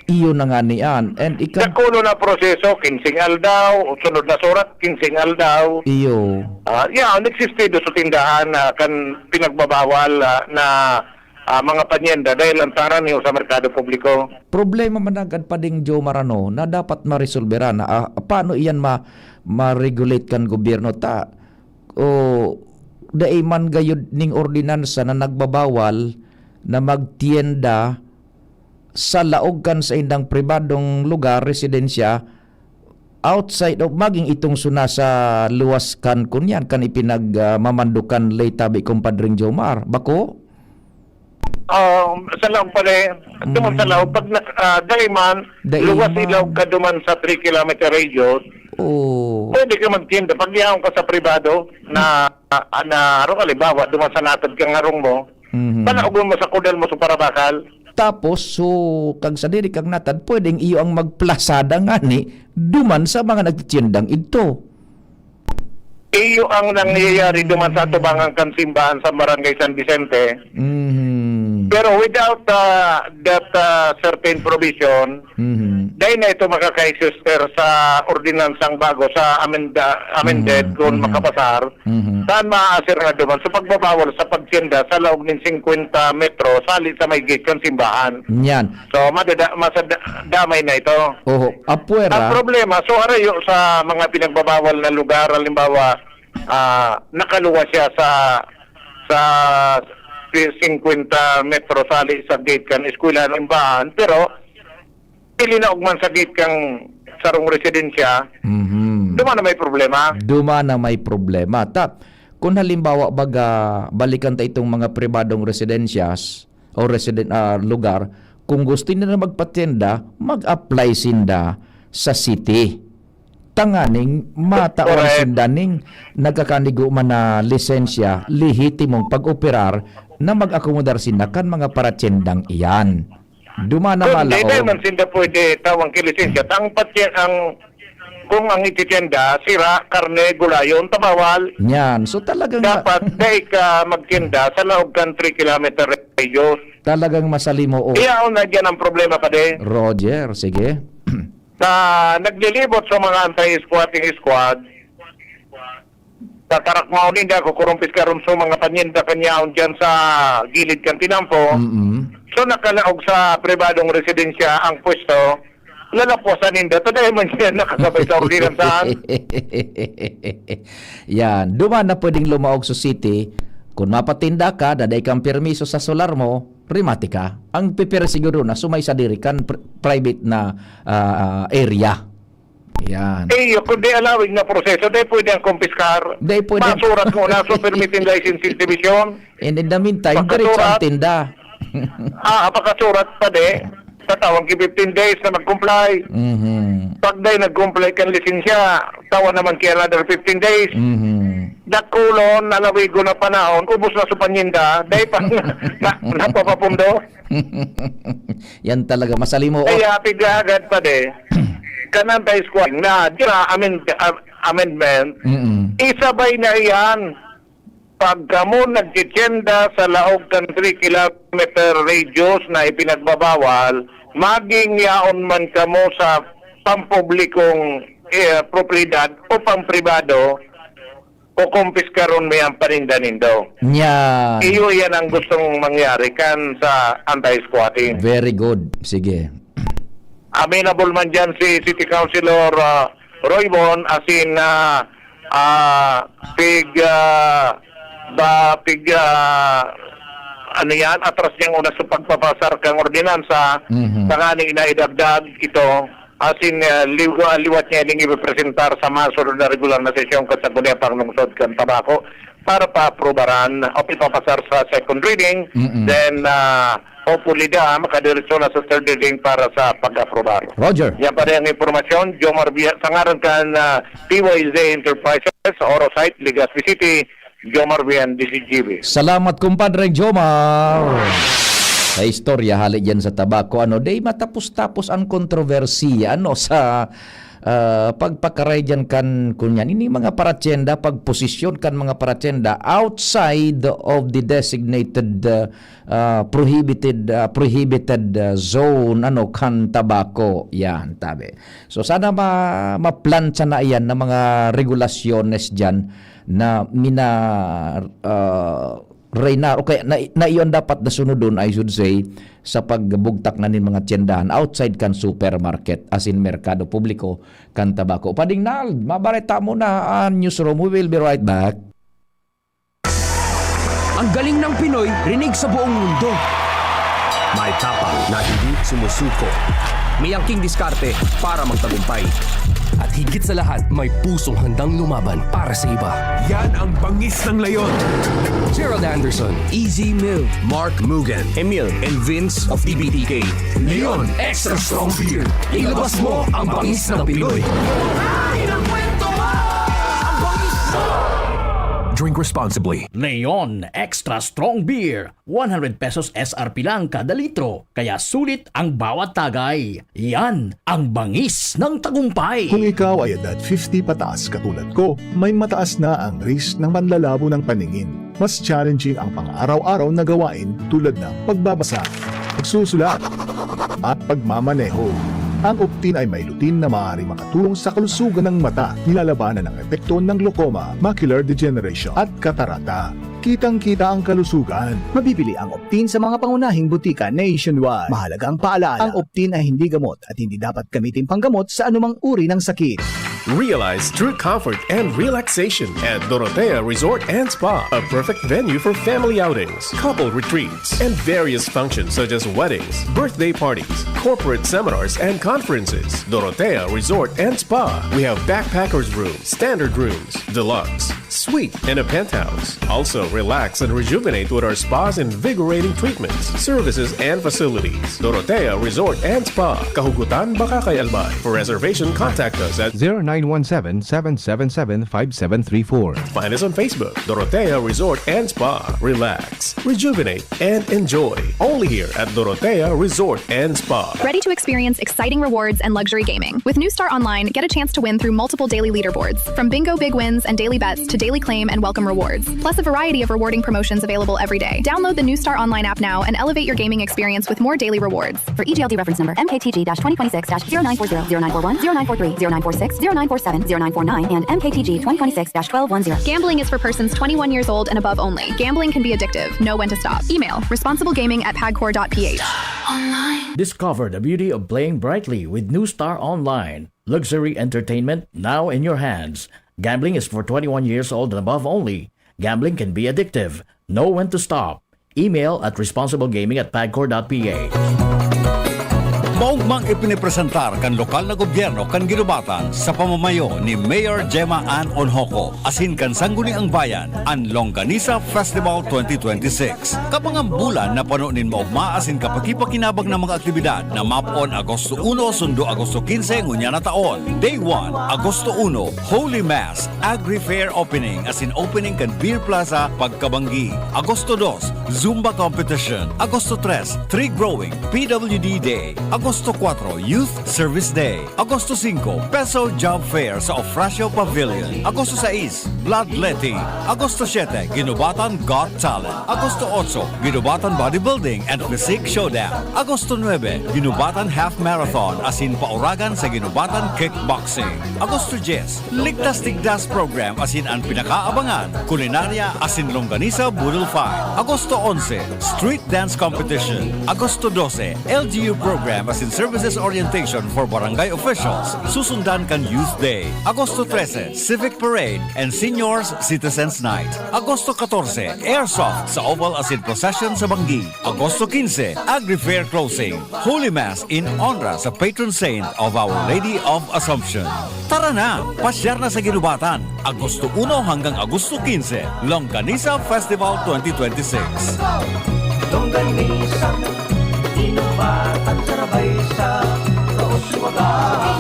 Iyo na nga niyan. And ika- Dakulo na proseso, kinsing aldaw, sunod na surat, kinsing aldaw. Iyo. Ah, yeah, nagsistido sa tindahan na kan pinagbabawal, ah, na, ah, mga panyenda dahil lantaran niyo sa merkado publiko. Problema man agad pa ding Jomar, ano, na dapat maresolbera na, ah, paano iyan ma-, ma-regulate kan gobyerno? Ta-, o dai man gayud ning ordinansa na nagbabawal na magtienda sa laog kan saindang pribadong lugar, residensya, outside of, maging itong suna sa luwas kan kunyan, kan ipinag, ah, mamandukan lay tabi, Compadre Jomar. Bako? Um, sa laog pala eh. Duman sa Mm. laog, pag na, ah, dai man, Dai luwas man. Ilaw ka duman sa three kilometer radius, Oo. pwede ka magtinda. Pag yaon ka sa pribado na, ah, na, ano, halimbawa, duman sa natad kang harong mo, Mhm. palaogon mo sa kudal mo sa parabakal. Tapos, so, kag sadiri kang natad, pwedeng iyo ang magplasada ngani duman sa mga nagtitindang idto. Iyo ang nangyayari duman sa atubangan kan simbahan sa Barangay San Vicente. Mhm. Pero without, ah, that, ah, certain provision, Mhm. dahil na ito makaka-register sa ordinansang bago, sa amenda-, amended, Mhm. kung Mhm. makapasar, Mhm. saan maaasir na duman? So, pagbabawal sa pagtienda sa laog nin singkwenta metro, sali sa may gate kan simbahan. Yan. So, madada-, masada-, damay na ito. Oho, apwera. Ang problema, so, harayo sa mga pinagbabawal na lugar, halimbawa, ah, nakaluwas siya sa, sa singkwenta metro sali sa gate kan eskwela ng bahan, pero pili na ugman sa gate kang sarong residensya, Mhm. duman na may problema. Duman na may problema. Ta, kung halimbawa, baga, balikan ta itong mga pribadong residensyas o residen-, ah, lugar, kung gusto nila magpatienda, mag-apply sinda sa city. Tanganing matawan Correct. sinda ning nagkakanigo man na lisensya, lehitimong pag-operar na mag-akomodar sinda kan mga paratyendang iyan. Duman na Kundi, malaog. Dahil man sinda pwede tawang kilisensya. Ang patye-, ang, kung ang ititienda, sira, karne, gulayon, tabawal. Yan. So, talagang ma- Dapat dahil ka magtienda sa laog kan three kilometer radius. Talagang masalimo, oh. Iyaon na dyan ang problema, pade. Roger, sige. Sa naglilibot sa mga anti-squatting squad, tatarakmaon ninda, kukurumpiskaron sa mga panyenda kanyaon dyan sa gilid kan tinampo. Mm-mm. So, nakalaog sa pribadong residensya ang pwesto, lalapwasan ninda. Taday man siya nakasabay sa ordinansahan. Yan. Duman na pwedeng lumaog sa city. Kung mapatinda ka, daday kang permiso sa solar mo, rimati ka. Ang pipira siguro na sumay sa diri kan pr-, private na, ah, area. Yan. Eh, yun, kung di allowing na proseso, di pwede ang kumpiskar. Di pwede. Masurat mo na sa permitting licensing division. And in the meantime, Pagkasurat. diretso ang tinda. Ah, pagkasurat pa di. Tatawag ki fifteen days na mag-comply. Mhm. Pag di nag-comply kan lisensya, tawa naman ki another fifteen days. Mhm. Dakulon, nalawigo na panahon, ubos na sa panyinda, dahil pa na, napapapundo. Yan talaga, masalimo. Kaya pigagad pa de, kanang tayo squad na, di ba, amend-, am-, amendment, Mm-mm. isabay na iyan. Pag kamo nagtitienda sa laog kan three kilometer radius na ipinagbabawal, maging yaon man kamo sa pampublikong, eh, propiedad o pampribado, kukumpiskaron mi ang paninda nindo. Yan. Iyo yan ang gustong mangyari kan sa anti-squatting. Very good. Sige. Amenable man dyan si City Councilor, ah, Roy Bon, asin, ah, ah, pig, ah, ba, pig, ah, ano yan, atras niyang una sa pagpapasar kang ordinansa, Mhm. saka ni inaidagdag ito, asin, ah, liw-, ah, liwat niya ining ipipresentar sa masunod na regular na sesyon kan Sangguniang Panglungsod kan Tabaco para paaprubaran o ipapasar sa second reading. Mm-mm. Then, ah, hopefully da, makadiretso na sa third reading para sa pag-aprobar. Roger. Yan pa rin ang impormasyon. Jomar Via-, sa ngaran kan, ah, T Y Z Enterprises, Oro Site, Legazpi City, Jomar Vian, D Z G B. Salamat, kumpadre Jomar. Sa istorya, hali diyan sa tabako, ano, di matapos-tapos ang kontrobersiya, ano, sa, ah, pagpakaray diyan kan, kunyan, ini mga paratyenda, pagposisyon kan mga paratyenda outside of the designated, ah, ah, prohibited, ah, prohibited, ah, zone, ano, kan tabako. Yan, tabi. So, sana ma-, maplantsa na iyan na mga regulasyones diyan na mina-, ah, reynar, o kaya na, na iyon dapat na sunodon, I should say, sa pagbugtak na nin mga tyendahan outside kan supermarket, as in merkado publiko, kan tabako. Pading Nald, mabareta mo na an newsroom. We will be right back. Ang galing ng Pinoy, rinig sa buong mundo. May tapang na hindi sumusuko. May angking diskarte para magtagumpay. At higit sa lahat, may pusong handang lumaban para sa iba. Yan ang bangis ng leon. Gerald Anderson, Easy Move, Mark Mugen, Emil, and Vince of T B T K. Leon Extra Strong Beer. Ilabas mo ang bangis ng Pinoy. Ang bangis mo! Drink responsibly. Leon Extra Strong Beer. One hundred pesos S R P lang kada litro, kaya sulit ang bawat tagay. Yan ang bangis ng tagumpay. Kung ikaw ay edad fifty pataas katulad ko, may mataas na ang risk ng panlalabo ng paningin. Mas challenging ang pang-araw-araw na gawain tulad ng pagbabasa, pagsusulat, at pagmamaneho. Ang Optin ay may lutein na maaaring makatulong sa kalusugan ng mata, nilalabanan ang epekto ng glaucoma, macular degeneration, at katarata. Kitang-kita ang kalusugan. Mabibili ang Optin sa mga pangunahing butika nationwide. Mahalagang paalaala, ang Optin ay hindi gamot at hindi dapat gamitin panggamot sa anumang uri ng sakit. Realize true comfort and relaxation at Dorotea Resort and Spa, a perfect venue for family outings, couple retreats, and various functions such as weddings, birthday parties, corporate seminars, and conferences. Dorotea Resort and Spa. We have backpackers room, standard rooms, deluxe, suite, and a penthouse. Also, relax and rejuvenate with our spa's invigorating treatments, services, and facilities. Dorotea Resort and Spa, Kahugutan, Bacacay, Albay. For reservation, contact us at zero nine one seven, seven seven seven, five seven three four. Find us on Facebook, Dorotea Resort and Spa. Relax, rejuvenate, and enjoy. Only here at Dorotea Resort and Spa. Ready to experience exciting rewards and luxury gaming? With New Star Online, get a chance to win through multiple daily leaderboards, from bingo big wins and daily bets to daily claim and welcome rewards, plus a variety of rewarding promotions available every day. Download the New Star Online app now and elevate your gaming experience with more daily rewards. For E G L D reference number, M K T G twenty twenty-six dash zero nine four zero, zero nine four one, zero nine four three, zero nine four six, zero nine four seven, zero nine four nine, and M K T G twenty twenty-six dash twelve one zero. Gambling is for persons twenty-one years old and above only. Gambling can be addictive. Know when to stop. Email, responsiblegaming at pagcor dot P H. Discover the beauty of playing brightly with New Star Online. Luxury entertainment now in your hands. Gambling is for twenty-one years old and above only. Gambling can be addictive. Know when to stop. Email at responsiblegaming at pagcor dot P H. Maugmang ipinipresentar kan lokal na gobyerno kan Guinobatan sa pamamayo ni Mayor Gemma Ann Onhoco asin kan Sangguniang Bayan an Longganisa Festival twenty twenty-six. Kabangang bulan na pano nin maogma asin kapakipakinabang na mga aktibidad na mapon Agosto uno sundo Agosto quince ngunyan na taon. Day one, Agosto uno, Holy Mass, Agri Fair Opening asin opening kan Beer Plaza pagkabanggi. Agosto dos, Zumba Competition. Agosto tres, Tree Growing, P W D Day. Agosto cuatro, Youth Service Day. Agosto cinco, Peso Job Fair sa Ofracio Pavilion. Agosto sais, Bloodletting. Agosto siete, Guinobatan Got Talent. Agosto otso, Guinobatan Bodybuilding and Physique Showdown. Agosto nuebe, Guinobatan Half Marathon asin pauragan sa Guinobatan Kickboxing. Agosto dyes, Ligtas Tigdas Program asin an pinakaabangan, kulinarya asin longganisa boodle fight. Agosto onse, Street Dance Competition. Agosto dose, L G U Program asin Services Orientation for Barangay Officials, susundan kan Youth Day. Agosto trese, Civic Parade and Seniors Citizens Night. Agosto katorse, Airsoft sa Oval asin Procession sa Banggi. Agosto quince, Agri Fair Closing. Holy Mass in honra sa patron saint of Our Lady of Assumption. Tara na! Pasyar na sa Guinobatan, Agosto uno hanggang Agosto quince, Longganisa Festival twenty twenty-six. Longganisa, Guinobatan, sarabay sa Kauswagan.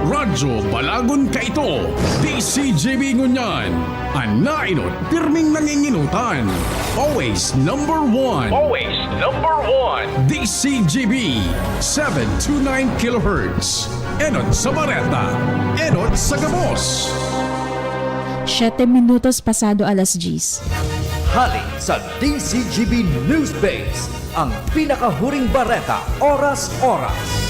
Rod Radyo Balagon kaito, D C G B ngunyan. An nainot, pirming nanginginutan. Always number one. Always number one. D C G B, seven two nine kilohertz. Enot sa bareta. Enot sa gabos. Siyete minutos pasado alas diyes. Hali sa D C G B News Base, ang pinakahuring bareta, oras-oras.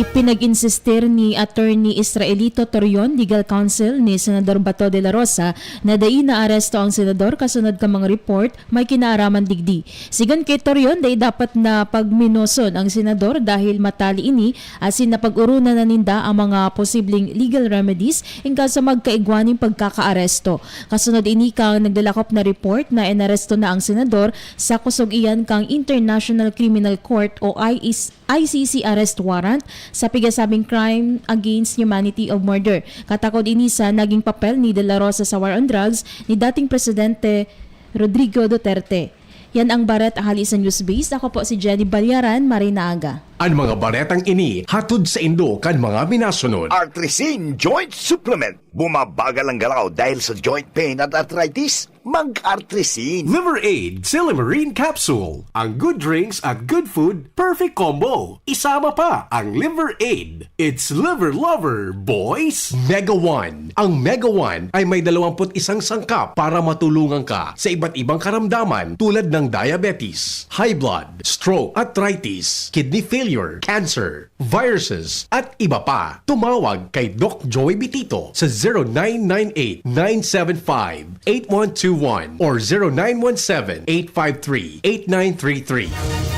Ipinag-insistir ni Attorney Israelito Torion, legal counsel ni Senador Bato de la Rosa, na dai naaresto ang senador kasunod kan mga report may kinaaraman digdi. Sigon ki Torion, dai dapat na pagminoson ang senador dahil matali ini asin napag-orona na ninda ang mga posibleng legal remedies in kaso magkaigwa nin pagkakaaresto. Kasunod ini kan naglalakop na report na inaresto na ang senador sa kusog iyan kan International Criminal Court o I C C arrest warrant sa pigasabing crime against humanity o murder. Katakod ini sa naging papel ni De La Rosa sa war on drugs ni dating Presidente Rodrigo Duterte. Yan ang bareta hali sa Newsbase. Ako po si Jenny Balyaran. Maray na aga. An mga baretang ini hatod saindo kan mga minasunod. Artrisin Joint Supplement. Bumabagal ang galaw dahil sa joint pain at arthritis? Mag-Artrisin. Liver Aid, Silymarin Capsule. Ang good drinks at good food, perfect combo. Isama pa ang Liver Aid. It's Liver Lover, boys! Mega One. Ang Mega One ay may dalawampu't isang sangkap para matulungan ka sa iba't ibang karamdaman tulad ng diabetes, high blood, stroke, arthritis, kidney failure, cancer, viruses, at iba pa. Tumawag kay Doc Joey Bitito sa zero nine nine eight, nine seven five, eight one two one or zero nine one seven, eight five three, eight nine three three.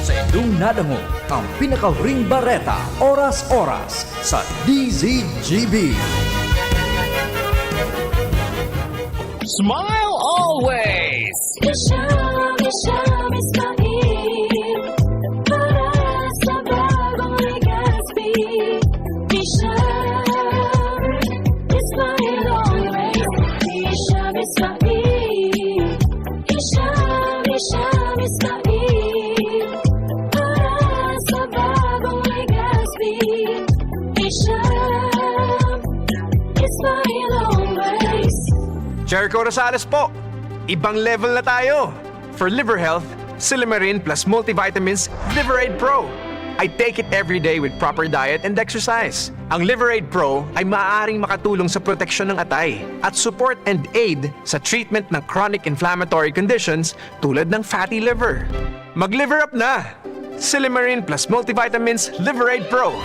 Sa indong nadangog ang pinakahuring bareta, oras-oras sa D Z G B. Smile always! Isha, Isha, Isha. Jericho Rosales po! Ibang level na tayo! For liver health, Silimarin plus multivitamins Liver Aid Pro. I take it every day with proper diet and exercise. Ang Liver Aid Pro ay maaaring makatulong sa proteksyon ng atay at support and aid sa treatment ng chronic inflammatory conditions tulad ng fatty liver. Mag-liver up na! Silimarin plus multivitamins Liver Aid Pro.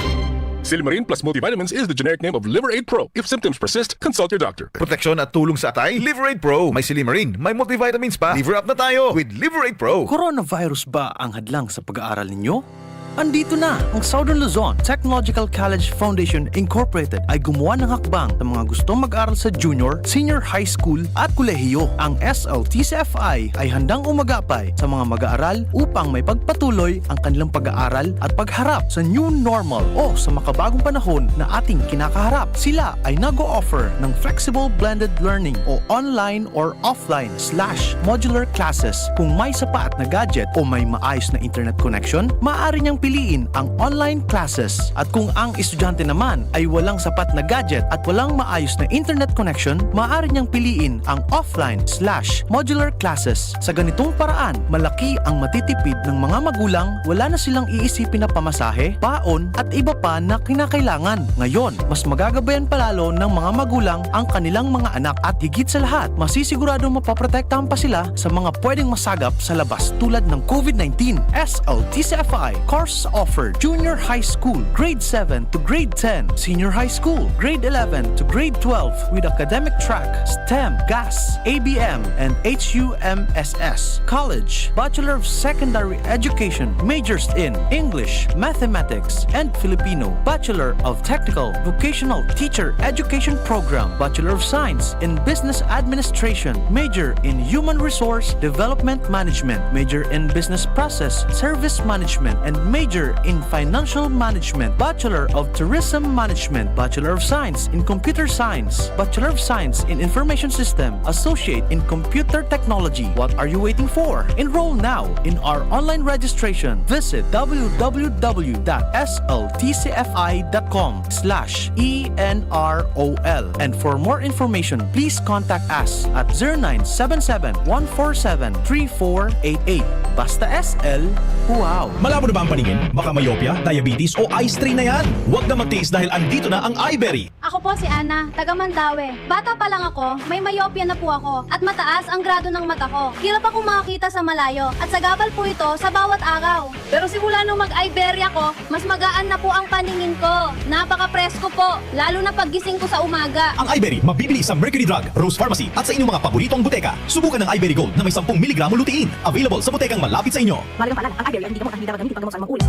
Silimarin plus multivitamins is the generic name of Liver Aid Pro. If symptoms persist, consult your doctor. Proteksyon at tulong sa atay, Liver Aid Pro. May silimarin, may multivitamins pa. Liver up na tayo with Liver Aid Pro. Coronavirus ba ang hadlang sa pag-aaral ninyo? Andito na ang Southern Luzon Technological College Foundation Incorporated ay gumawa ng hakbang sa mga gustong mag-aral sa junior, senior high school at kolehiyo. Ang S L T C F I ay handang umagapay sa mga mag-aaral upang may pagpatuloy ang kanilang pag-aaral at pagharap sa new normal o sa makabagong panahon na ating kinakaharap. Sila ay nag-o-offer ng flexible blended learning o online or offline slash modular classes. Kung may sapat na gadget o may maayos na internet connection, maaari niyang piliin ang online classes. At kung ang estudyante naman ay walang sapat na gadget at walang maayos na internet connection, maaari niyang piliin ang offline slash modular classes. Sa ganitong paraan, malaki ang matitipid ng mga magulang, wala na silang iisipin na pamasahe, baon at iba pa na kinakailangan. Ngayon, mas magagabayan palalo ng mga magulang ang kanilang mga anak at higit sa lahat, masisiguradong mapoprotektahan pa sila sa mga pwedeng masagap sa labas tulad ng COVID nineteen. S L T C F I courses offered: Junior High School, Grade seven to Grade ten, Senior High School, Grade eleven to Grade twelve with academic track STEM, GAS, A B M, and H U M S S. College, Bachelor of Secondary Education, majors in English, Mathematics, and Filipino, Bachelor of Technical Vocational Teacher Education Program, Bachelor of Science in Business Administration, major in Human Resource Development Management, major in Business Process Service Management, and major in Financial Management, Bachelor of Tourism Management, Bachelor of Science in Computer Science, Bachelor of Science in Information System, Associate in Computer Technology, Technology. What are you waiting for? Enroll now in our online registration. Visit w w w dot s l t c f i dot com slash e n r o l. And for more information, please contact us at zero nine seven seven, one four seven, three four eight eight. Basta S L, wow! Malabo na ba ang paningin? Baka myopia, diabetes o eye strain na yan. Huwag na magtiis dahil andito na ang iBerry. Ako po si Ana, taga Mandaue. Bata pa lang ako, may myopia na po ako at mataas ang grado ng mata ko. Hirap akong makakita sa malayo at sagabal po ito sa bawat araw. Pero simula nung mag-iBerry ako, mas magaan na po ang paningin ko. Napaka-presko po, lalo na paggising ko sa umaga. Ang iBerry, mabibili sa Mercury Drug, Rose Pharmacy at sa inyong mga paboritong buteka. Subukan ang iBerry Gold na may sampung miligramo lutein. Available sa botekang malapit sa inyo. Mali ang paalala, ang iBerry ay hindi gamot at hindi dapat gamitin pag gamot sa anumang uri.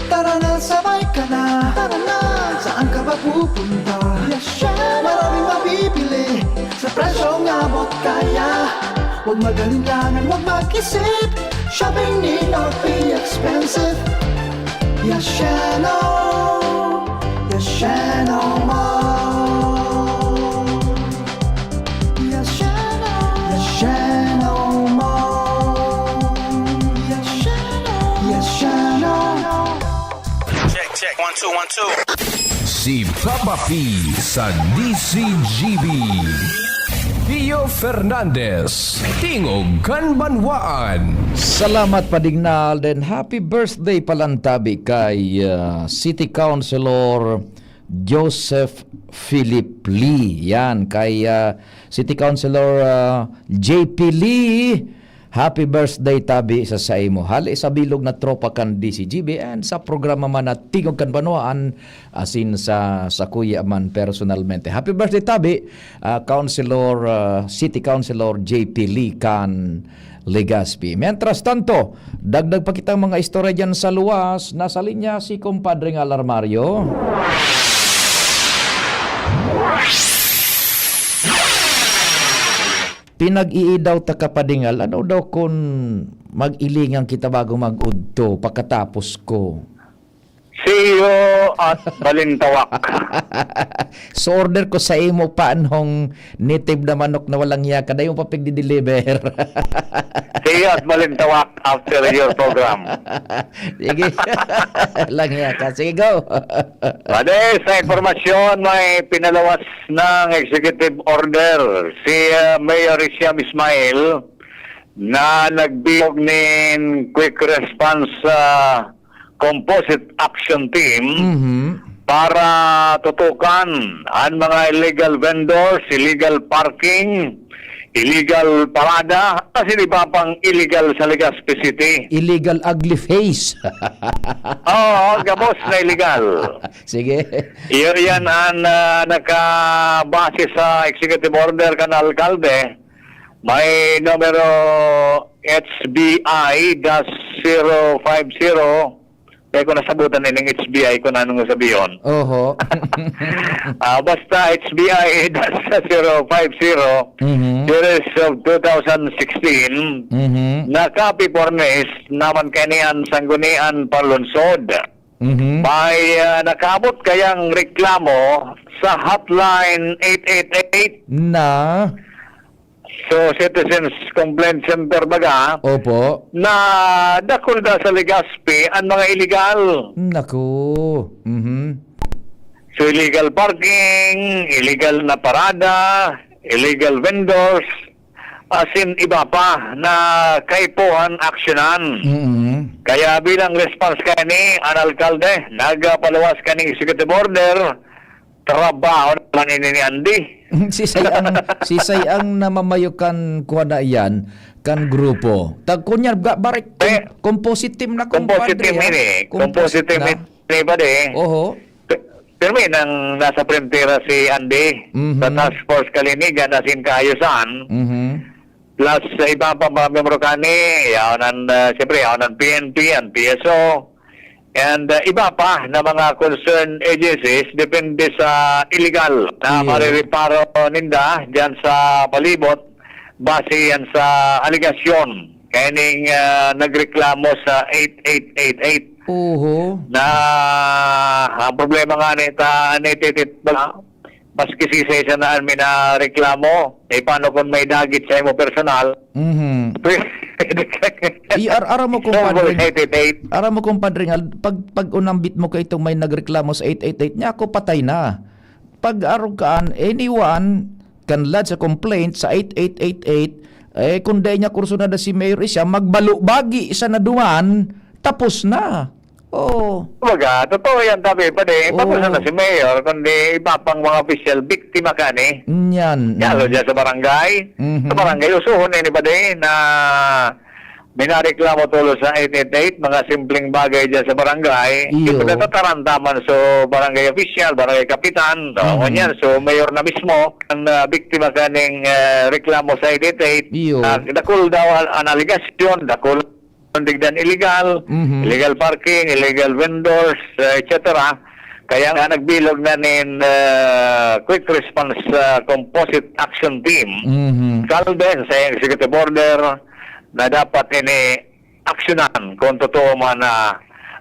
Tara na, sabay ka na. Tara na, saan ka ba pupunta? Yasheno! Maraming mabibili sa presyong abot kaya. Huwag mag-alinlangan, huwag mag-isip. Shopping need not be expensive. Yasheno! Yasheno Mall! Yasheno! Yasheno Mall! Yasheno! Yasheno! Check, check. One, two, one, two. Si Papa P sa D C G B. Pio Fernandez, Tingog kan Banwaan. Salamat, Pading Nal, then happy birthday palan tabi kay, ah, City Councilor Joseph Philip Lee. Yan, kay, ah, City Councilor, ah, J P Lee. Happy birthday tabi sa saimo. Hali sa bilog na tropa kan D C G B and sa programa man na Tingog kan Banwaan, asin sa, sa kuya man personalmente. Happy birthday tabi, ah, Councilor, ah, City Councilor J P Lee kan Legazpi. Mientras tanto, dagdag pa kitang mga istorya dyan sa luwas. Nasa linya si Compadre Ngal Armario. Pinag-iidaw ta ka, Pading Ngal, ano daw kun mag-ilingan kita bago mag-udto, pakatapos ko? Siyo at balintawak. So, order ko sa imo, panong native na manok na walang hiya ka, dai mo pa pigdi-deliver. Siyo at balintawak after your program. Sige. Lang hiya ka. Sige, go. Pade, sa impormasyon, may pinalawas ng executive order si, ah, Mayor Hisham Ismail na nagbiyog nin quick response, ah, composite action team Mhm. para tutukan an mga illegal vendors, illegal parking, illegal parada, asin iba pang illegal sa Legazpi City. Illegal ugly face. Oo, gabos na illegal. Sige. Iyo yan ang, ah, nakabase sa executive order kan alkalde. May numero H B I dash zero five zero. Kaya ko nasabutan na yung H B I kung anong sabihin. Oho. Ah, basta H B I dash zero five zero, Mhm. series of two thousand sixteen, Mhm. na copy furnished naman kaniyan Sanggunian Panlunsod. Mhm. May, ah, nakaabot kayang reklamo sa Hotline eight eight eight. Na? So, Citizens Complaint Center baga, Opo. na dakul na sa Legazpi ang mga illegal. Naku. Mhm. So, illegal parking, illegal na parada, illegal vendors, asin iba pa na kaipuhan aksyonan. Mhm. Kaya bilang response kani, ang alkalde nagpaluwas kaning executive order, trabaho naman ini ni Andy. Sisay ang, sisay ang namamayo kan kuha na iyan, kan grupo. Tag-, kunya, ga-, barek, Eh, composite team na, composite compadre, team ah. ini. Composite Composite team na. ini, pare. Oho. Pe-, pero may nang nasa prentera si Andy Mhm. sa Task Force Kalinigan asin Kaayusan. Mhm. Plus, sa iba pa mga miyembro kani, yaon ang, ah, siyempre, yaon ang P N P, ang P S O, and, ah, iba pa na mga concerned agencies, depende sa illegal na Iyo. marireparo ninda diyan sa palibot, base yan sa alegasyon kaining, ah, nagreklamo sa eight eight eight eight. Oho. Na ang problema nga nita, nititit-, maski si isa-isa na an minareklamo, eh, paano kung may dagit sa imo personal? Mhm. Pwede ka I-, ar-, aram mo, Tungkol compadre, sa eight eight eight. Aram mo, compadre, al-, pag, pag unambit mo ka itong may nagreklamo sa eight eight eight, niya ako, patay na. Pag arog kaan, anyone can lodge a complaint sa eight eight eight eight, eh, kung dai niya kursunada si Mayor Isyam, magbalo-bagi sa naduman, tapos na. Oo. Kumbaga, totoo yan, tabi pa din. Tapos Oo. na si Mayor, kundi iba pang mga opisyal, biktima ka ni. Yan. Lalo Mm. dyan sa barangay. Mhm. Sa barangay, usuhon na ni pa din na minareklamo tulos sa eight eight eight, mga simpleng bagay dyan sa barangay. Iyo. Ito natatarantaman so barangay official, barangay kapitan, so, Mhm. ngunyan, so mayor na mismo, ang, ah, biktima kaning, ah, reklamo sa eight eight eight. Iyo. Ah, dakul daw an, an alegasyon, dakul digdan illegal, Mhm. illegal parking, illegal vendors, ah, et cetera. Kaya nga nagbilog na nin, ah, quick response, ah, composite action team. Mhm. Kalbe sa executive order na dapat ini aksyonan kung totoo man na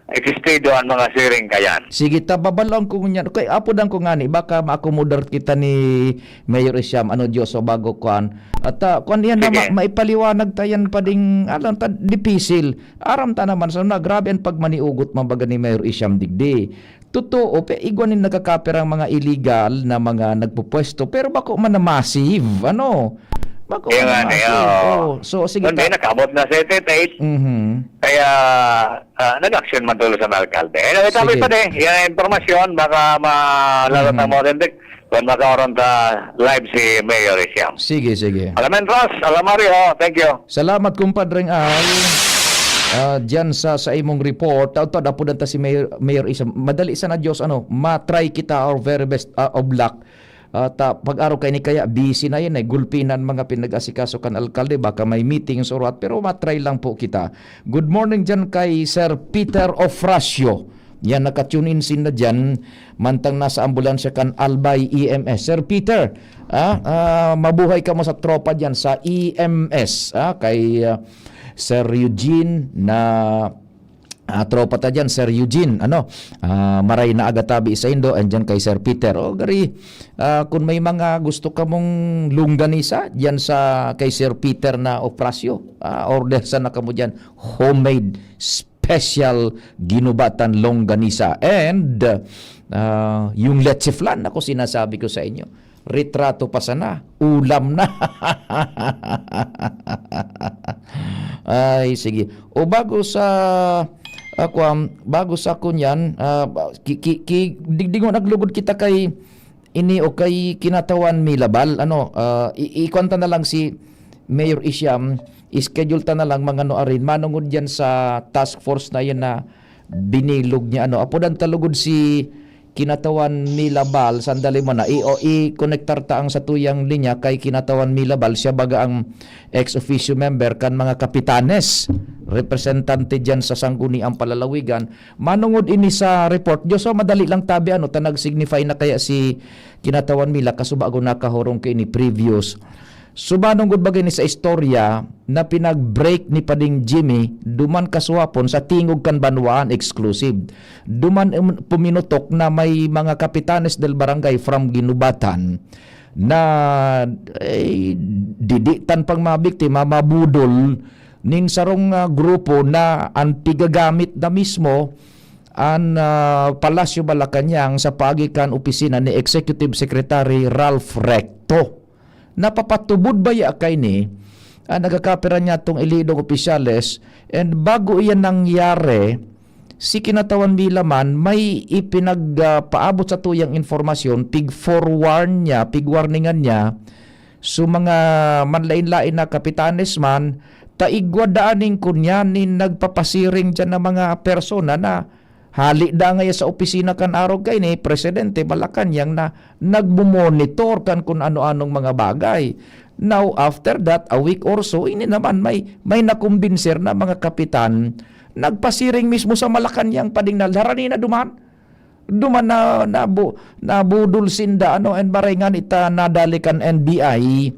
existido ang mga siring kayan. Sige, ta, babalon ko ngunyan. Okay, apodan ko ngani, baka maakomodar kita ni Mayor Isyam, ano, Diyos, o bago kuan. At, ah, kuan yan na Sige. ma-, maipaliwanag ta yan pa ding, alam ta, dipisil. Aram ta naman, sa na, grabe ang pagmaniugot, mambaga ni Mayor Isyam digdi. Totoo, pe, igwa nin nagkakapirang mga illegal na mga nagpupwesto, pero bako man na massive, ano? Bako Kaya man na nga, eh, massive. oo. Oh, so, sige, Kundi ta- nakabot na sa eight eight eight. Mhm. Kaya, ah, nag-action man tulos ang alkalde. Anyway, tabi Sige. pa din. Yan ang impormasyon. Baka ma-, lalo Mhm. na mo rin, Dick. Kung makaoron ta live si Mayor Isyam. Sige, sige. Alam, Ros, alam, Mario. Thank you. Salamat, Compadreng Al. Ah, diyan sa, sa imong report, taod-taod apodan ta si Mayor, Mayor Isyam. Madali sana, Diyos, ano, ma-try kita our very best, ah, of luck. At, ah, pag-araw kaini kaya, busy na yan, eh. Gulpi na ang mga pinag-asikaso kan alkalde, baka may meeting, surat, pero ma-try lang po kita. Good morning diyan kay Sir Peter Ofracio. Yan, naka-tune in sinda diyan, mantang nasa ambulansya kan Albay E M S. Sir Peter, ah, ah, mabuhay kamo sa tropa diyan sa E M S, ah, kay, ah, Sir Eugene na, ah, tropa ta diyan, Sir Eugene, ano, ah, maray na aga tabi saindo, and diyan kay Sir Peter. O, gari, ah, kung may mga gusto kamong longganisa diyan sa kay Sir Peter na Ofracio, ah, order sana kamo diyan, homemade special ginubatan longganisa. And, ah, yung leche flan, ako sinasabi ko sa inyo, retrato pa sana, ulam na. Ay, sige. O bago sa, ah, kwan, bago sa kunyan, ah, ki-, ki-, ki-, digdingon naglugod kita kay ini o kay Kinatawan Milabal, ano, ah, i-, ikwan ta na lang si Mayor Isyam, schedule ta na lang mga ano arin, manungod yan sa task force na yan na binilog niya, ano. Apodan ta lugod si Kinatawan Milabal, sandali mo na, i-, o, i-connectar ta ang satuyang linya kay Kinatawan Milabal, siya baga ang ex officio member kan mga kapitanes, representante diyan sa Sangguniang Palalawigan. Manungod ini sa report, Diyos, so madali lang tabi, ano, ta nag-signify na kaya si Kinatawan Mila, kasubago nakahorong kaini previous. So, manungod baga ini sa istorya na pinag-break ni Pading Jimmy, duman kasuhapon sa Tingog kan Banwaan exclusive. Duman, um, puminutok na may mga kapitanes del barangay from Ginubatan na, eh, diditan pang mga biktima, mabudol nin sarong, ah, grupo na an pigagamit na mismo an, ah, Palasyo Malacañang sa paagi kan opisina ni Executive Secretary Ralph Recto. Napapatubod baya kaini an nagkakapira niyatong elidong opisyales, and bago iyan nangyari, si Kinatawan Mila man may ipinag, ah, paabot satuyang informasyon, pig-forewarn niya, pig-warningan niya, so, mga manlain-lain na kapitanes man, ta igwa daa nin kunyan nin nagpapasiring diyan na mga persona na hali daa ngaya sa opisina kan arog kaini, Presidente Malacañang, na nagmo-monitor kan kun ano-anong mga bagay. Now, after that, a week or so, ini naman may, may nakumbinser na mga kapitan, nagpasiring mismo sa Malacañang, pading na, harani na duman. Duman na, nabu-, nabudol sinda, ano, and maray ngani ta nadali kan N B I.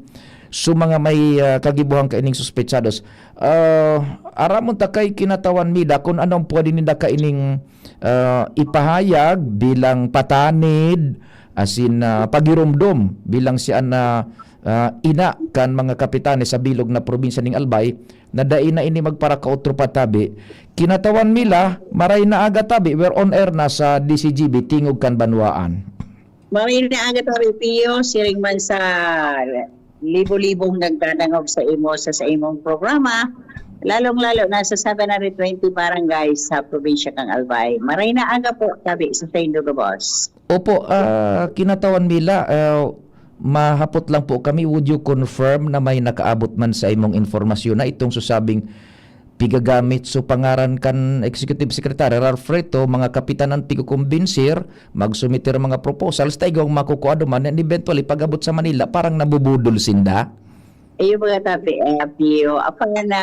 So, mga may, ah, kagibuhan kaining suspetsados. Ah, aramon ta kay Kinatawan Mila kung anong pwede ninda kaining, ah, ipahayag bilang patanid, asin, ah, pagiromdom bilang siya na, ah, ina kan mga kapitanes sa bilog na probinsya ning Albay, na dai na ini magparakaotro pa tabi. Kinatawan mi la, maray na aga tabi, we're on air na sa D C G B, Tingog kan Banwaan. Maray na aga tabi, Pio, siring man sa libo-libong nagdadangog sa imo sa, sa imong programa, lalong-lalo na sa seven hundred twenty barangays sa probinsya kan Albay. Maray na aga po tabi sa saindo gabos. Opo, ah, kinatawan mi la, ah, mahapot lang po kami, would you confirm na may nakaabot man sa imong informasyon na itong susabing pigagamit so pangaran kan Executive Secretary Ralph Reto, mga kapitan an pigkukumbinsir, magsumiter mga proposals, ta igwang makukua duman, and eventually, pag-abot sa Manila, parang nabubudol sinda? Iyo, mga tabi, eh, Pio. Apan na,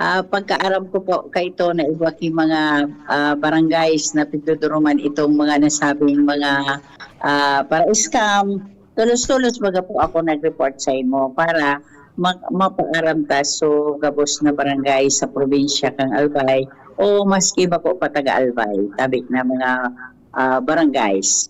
ah, pagkaaram ko po, kaito na igwa ki mga, ah, barangays na pigduduruman itong mga nasabing mga, ah, para-scam. Tolos-tolos baga po ako nag-report sa imo para ma-, mapaaram ta so gabos na barangay sa probinsya kan Albay o maski bako pa taga Albay, tabi na mga, ah, barangays.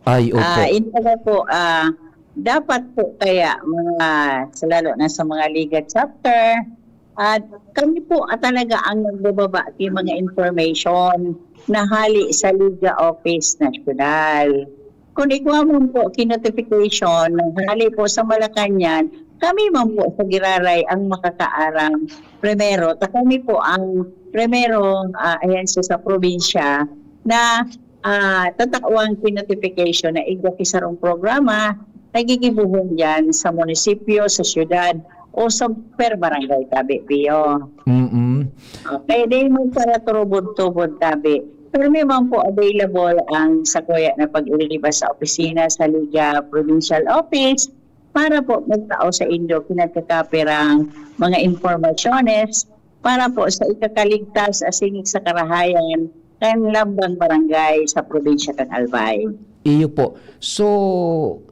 Ay, opo. Ah, in fact po, ah, dapat po kaya mga, sa, lalo na sa mga Liga chapter, at kami po, ah, talaga ang nagbababa ki mga information na hali sa Liga Office Nasyonal. Kun igwa man po ki notification na hali po sa Malacañang, kami man po sa giraray ang makakaaram primero. Ta kami po ang primero, ah, ahensya sa probinsya na, ah, tatawan ki notification na igwa ki sarong programa na gigibohon diyan sa munisipyo, sa siyudad, o sa per barangay tabi, Pio. Mm. Okay, dai magparaturubod-tubod tabi. Pero may man po available ang sakuya na pag-iriba sa opisina sa Liga Provincial Office para po magtao sa indo ki nagkakapirang mga impormasyones para po sa ikakaligtas asin sa karahayan kan lambang barangay sa probinsya kan Albay. Iyo po. So,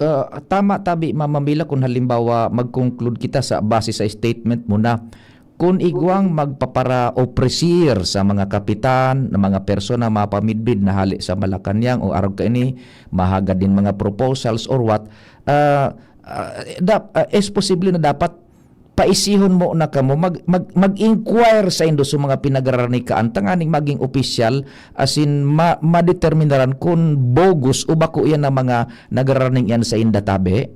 ah, tama tabi, Ma'am Mila, kun halimbawa mag-conclude kita sa, base sa statement mo na, kun igwang magpapara-ofrecer sa mga kapitan na mga persona mapamidbid na hale sa Malacañang o arog kaini, mahagad nin mga proposals or what, ah, ah, dap-, ah, is posible na dapat paisihon mo na kamo, mag-, mag-, mag-inquire saindo sa mga pinagraranikaan tanganing maging opisyal, asin ma-, madeterminaran kun bogus o bako iyan na mga nagraraning iyan sainda tabi?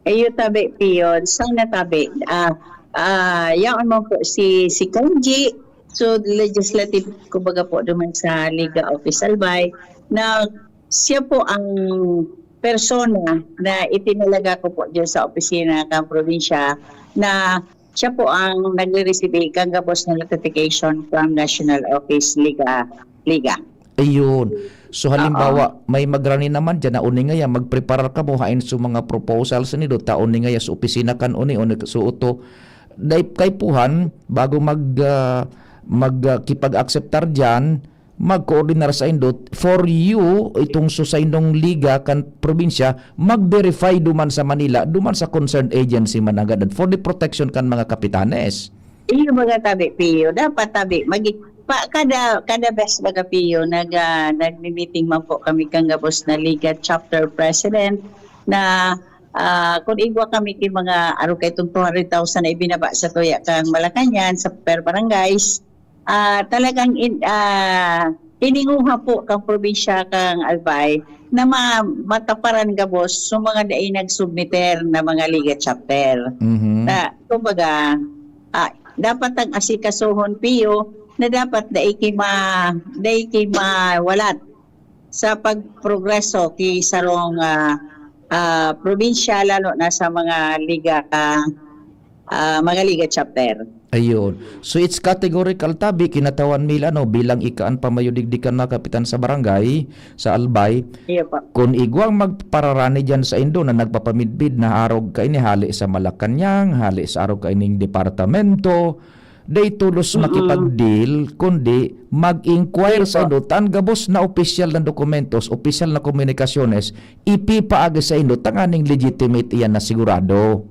Iyo tabi, Pio. Sana tabi. Ah, ah, yaon man po si, si Conji. So, legislative, kumbaga po, duman sa Liga Office Albay, na siya po ang persona na itinalaga ko po diyan sa opisina kan probinsya na siya po ang nagre-receive kan gabos na notification from National Office Liga, Liga. Ayun. So, halimbawa, Oo. may magrani naman diyan na uni ngaya, magpreparar kamo haen sa mga proposals nindo, ta uni ngaya sa opisina kan uni, uni sa uto. Dai-, kaipuhan, bago mag, ah, mag, ah, kipag-akseptar diyan, mag-koordinar saindo, for you, itong sa saindong liga kan probinsya, mag-verify duman sa Manila, duman sa concerned agency man nanggad, for the protection kan mga kapitanes. Iyo, mga tabi, Pio. Dapat tabi, magi-, pa, kada, kada bes, baga, Pio, nag, ah, nagmi-meeting man po kami kan gabos na Liga Chapter President na, ah, kun igwa kami ki mga, arog kaitong two hundred thousand na ibinaba sa tuya kan Malacañang, sa per barangays, ah, talagang in-, ah, hininguha po kan probinsya kan Albay na ma-, mataparan gabos sa mga dai nag-submiter na mga Liga Chapter. Mhm. Na, kumbaga, ah, dapat ang asikasohon, Pio, na dapat dai ki ma-, dai ki mawalat sa pagprogreso ki sarong, ah, ah, probinsya, lalo na sa mga liga, ah, ah, mga liga chapter. Ayun. So, it's categorical tabi, kinatawan mi la, no, bilang ika an pamayo digdi kan mga kapitan sa barangay, sa Albay. Iyo po. Kun igwang magpararani diyan saindo na nagpapamidbid na arog kaini hale sa Malacañang, hale sa arog kaining departamento, dai tolos Mm-mm. makipag-deal, kundi mag-inquire Iyo po. saindo, ta an gabos na opisyal na dokumentos, opisyal na komunikasyones, ipipaagi saindo, tanganing legitimate iyan na sigurado.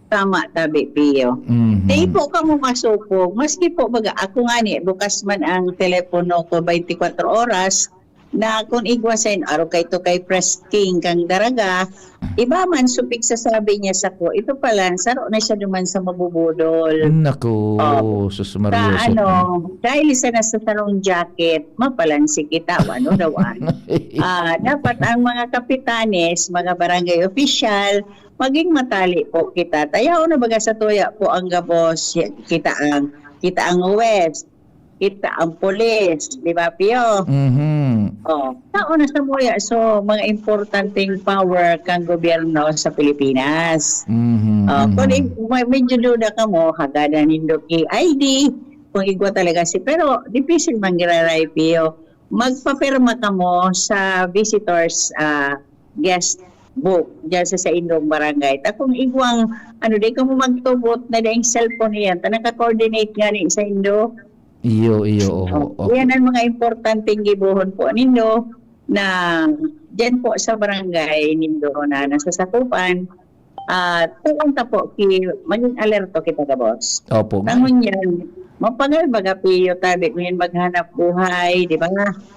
Tama, tabi, Pio. Mhm. Dai po kamo masopog. Maski po, baga, ako ngani, bukas man ang telepono ko twenty-four oras, na kun igwa sa in-, arog kay to kay Press King kang Daraga, iba man, so pigsasabi niya sako, ito pala, saro na siya duman sa mabubudol. Naku, Oh. sus, Sa Maria Joseph. ano, dahil isa na sa sarong jacket, mapalansi kita, o ano daw, ano. Ah, dapat ang mga kapitanes, mga barangay official, maging matali po kita. Tayaw na baga sa tuya po ang gabos, kita ang, kita ang huwes, kita ang pulis, di ba, Pio? Mhm. Oh, tao na sa muya. So, mga importanteng power kang gobyerno sa Pilipinas. Mhm, Oh, kung mhm. i-, may, medyo duda ka mo, hagadan nindo ki I D, kung igwa talaga si, pero difícil man giraray, Pio. Magpapirma ka mo sa visitors, ah, guest book diyan sa, sa indong barangay. Ta kung igwang, ano, di ka mo magtubot na daing cellphone niyan, ta naka-coordinate nga ni sa indo. Iyo, iyo, oho. Oh, Okay. yan ang mga importanteng gibohon po nindo na diyan po sa barangay nindo na nasasakupan. At kung ta po, ki-, maging alerto kita, gabos. Opo, nga. Tangon yan, mapagal baga, Pio, tabi, ngayon maghanap buhay, di ba?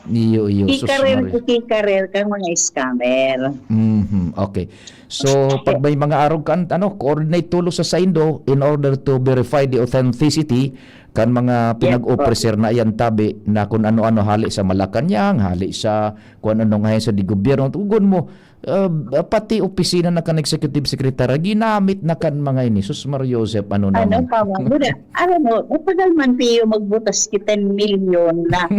Iyo, iyo, sus, Kikarir, Maria. kikarir kang mga scammer. Mhm, okay. So, pag may mga arog kan, ano, coordinate tulos sa saindo in order to verify the authenticity kan mga Yes, po. pinag-offer na yan, tabi, na kung ano-ano hali sa Malacañang, hali sa kung ano-ano nga sa di gobyerno, tugon mo, ah, pati opisina na kan executive secretary, ginamit na kan mga ini. Sus, Maria Joseph, ano Ano naman? pa man? Buda, alam mo, matagal man, Pio, magbutas ki ten milyon na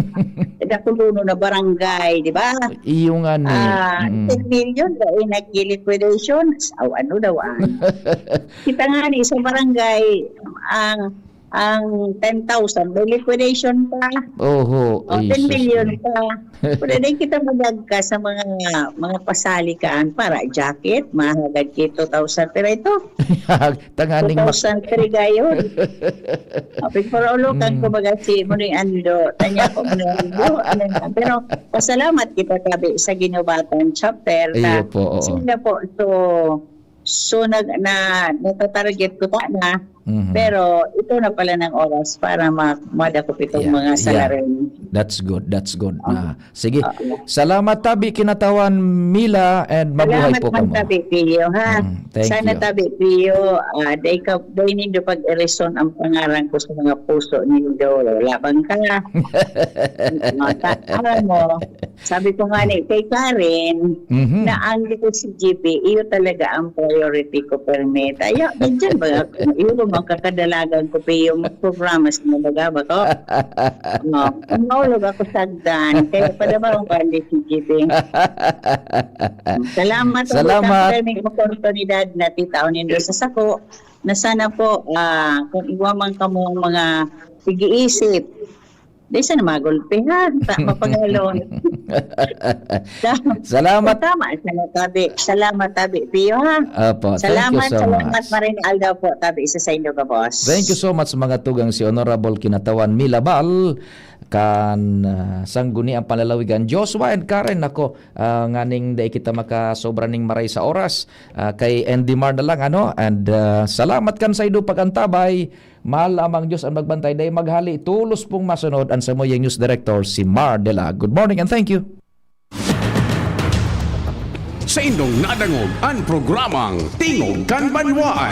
nakulono na barangay, di ba? Iyo nga ni. Ah, Mm. ten milyon, dahil nag-liquidation, aw, ano daw, ah. Kita nga ni, sa barangay, ang, ang ten thousand, may liquidation pa. Oho, O, ay, ten sus, milyon eh. pa. Pwede din kita magagka sa mga, mga pasalikan para jacket, mahagad ki two thousand pira ito. Tanganing mak- two thousand three gayon. Apig para ulo kan Mm. kumbaga si Munoy Ando. Tanya ko, Munoy Ando, ano na. Pero pasalamat kita, tabi, sa Ginubatan Chapter na Iyo po, oo. sila po. So, so nag-, na, natatarget ko ta na. Mhm. Pero ito na pala ng oras para ma-, madakop itong Yeah, mga yeah. salarin. That's good, that's good. Oo. Ah, sige. Oo. Salamat, tabi, kinatawan Mila, and mabuhay Salamat po man, kamo. tabi, Pio, ha? Mm, thank Sana, you. tabi, Pio, ah, day ka, day nindo pag-erison ang pangaran ko sa mga puso nindo. Labang ka. Mata-, alam mo, sabi ko nga ni, kay Karen, Mhm. na ang D S G B, iyo talaga ang priority ko, permi. Tayo, nandiyan ba? Iyo ba, mga kakadalagan ko, Pio, magprograma sa mga baga ba ko? No, ang maulog ako sagdan, kaya padabarong ko ang D S G B. Salamat, Salamat. Salamat sa may oportunidad na titaon nindo sa sako, na sana po, ah, kung igwa man kamo mga pag-iisip, di sana magulpi, ha? Ta-, mapagalon. Salamat. Tama, salamat, tabi. Salamat, tabi, Pio, ha? Opo, thank you Salamat, so salamat, much. Maring Aldaw po, tabi, isa sa inyo, gabos. Thank you so much, mga tugang, si Honorable Kinatawan Milabal, kan, ah, Sangguniang Panlalawigan. Joshua and Karen, ako, ah, nganing dai kita makasobra ning maray sa oras. Ah, kay Andy Mar na lang, ano? And, ah, salamat kan saindo pag-antabay. Mahal na Amang Diyos ang magbantay, dai maghali, tulos pong masunod ang samuyang news director, si Mar Dela. Good morning and thank you. Sa indong nadangog ang programang Tingog kan Banwaan.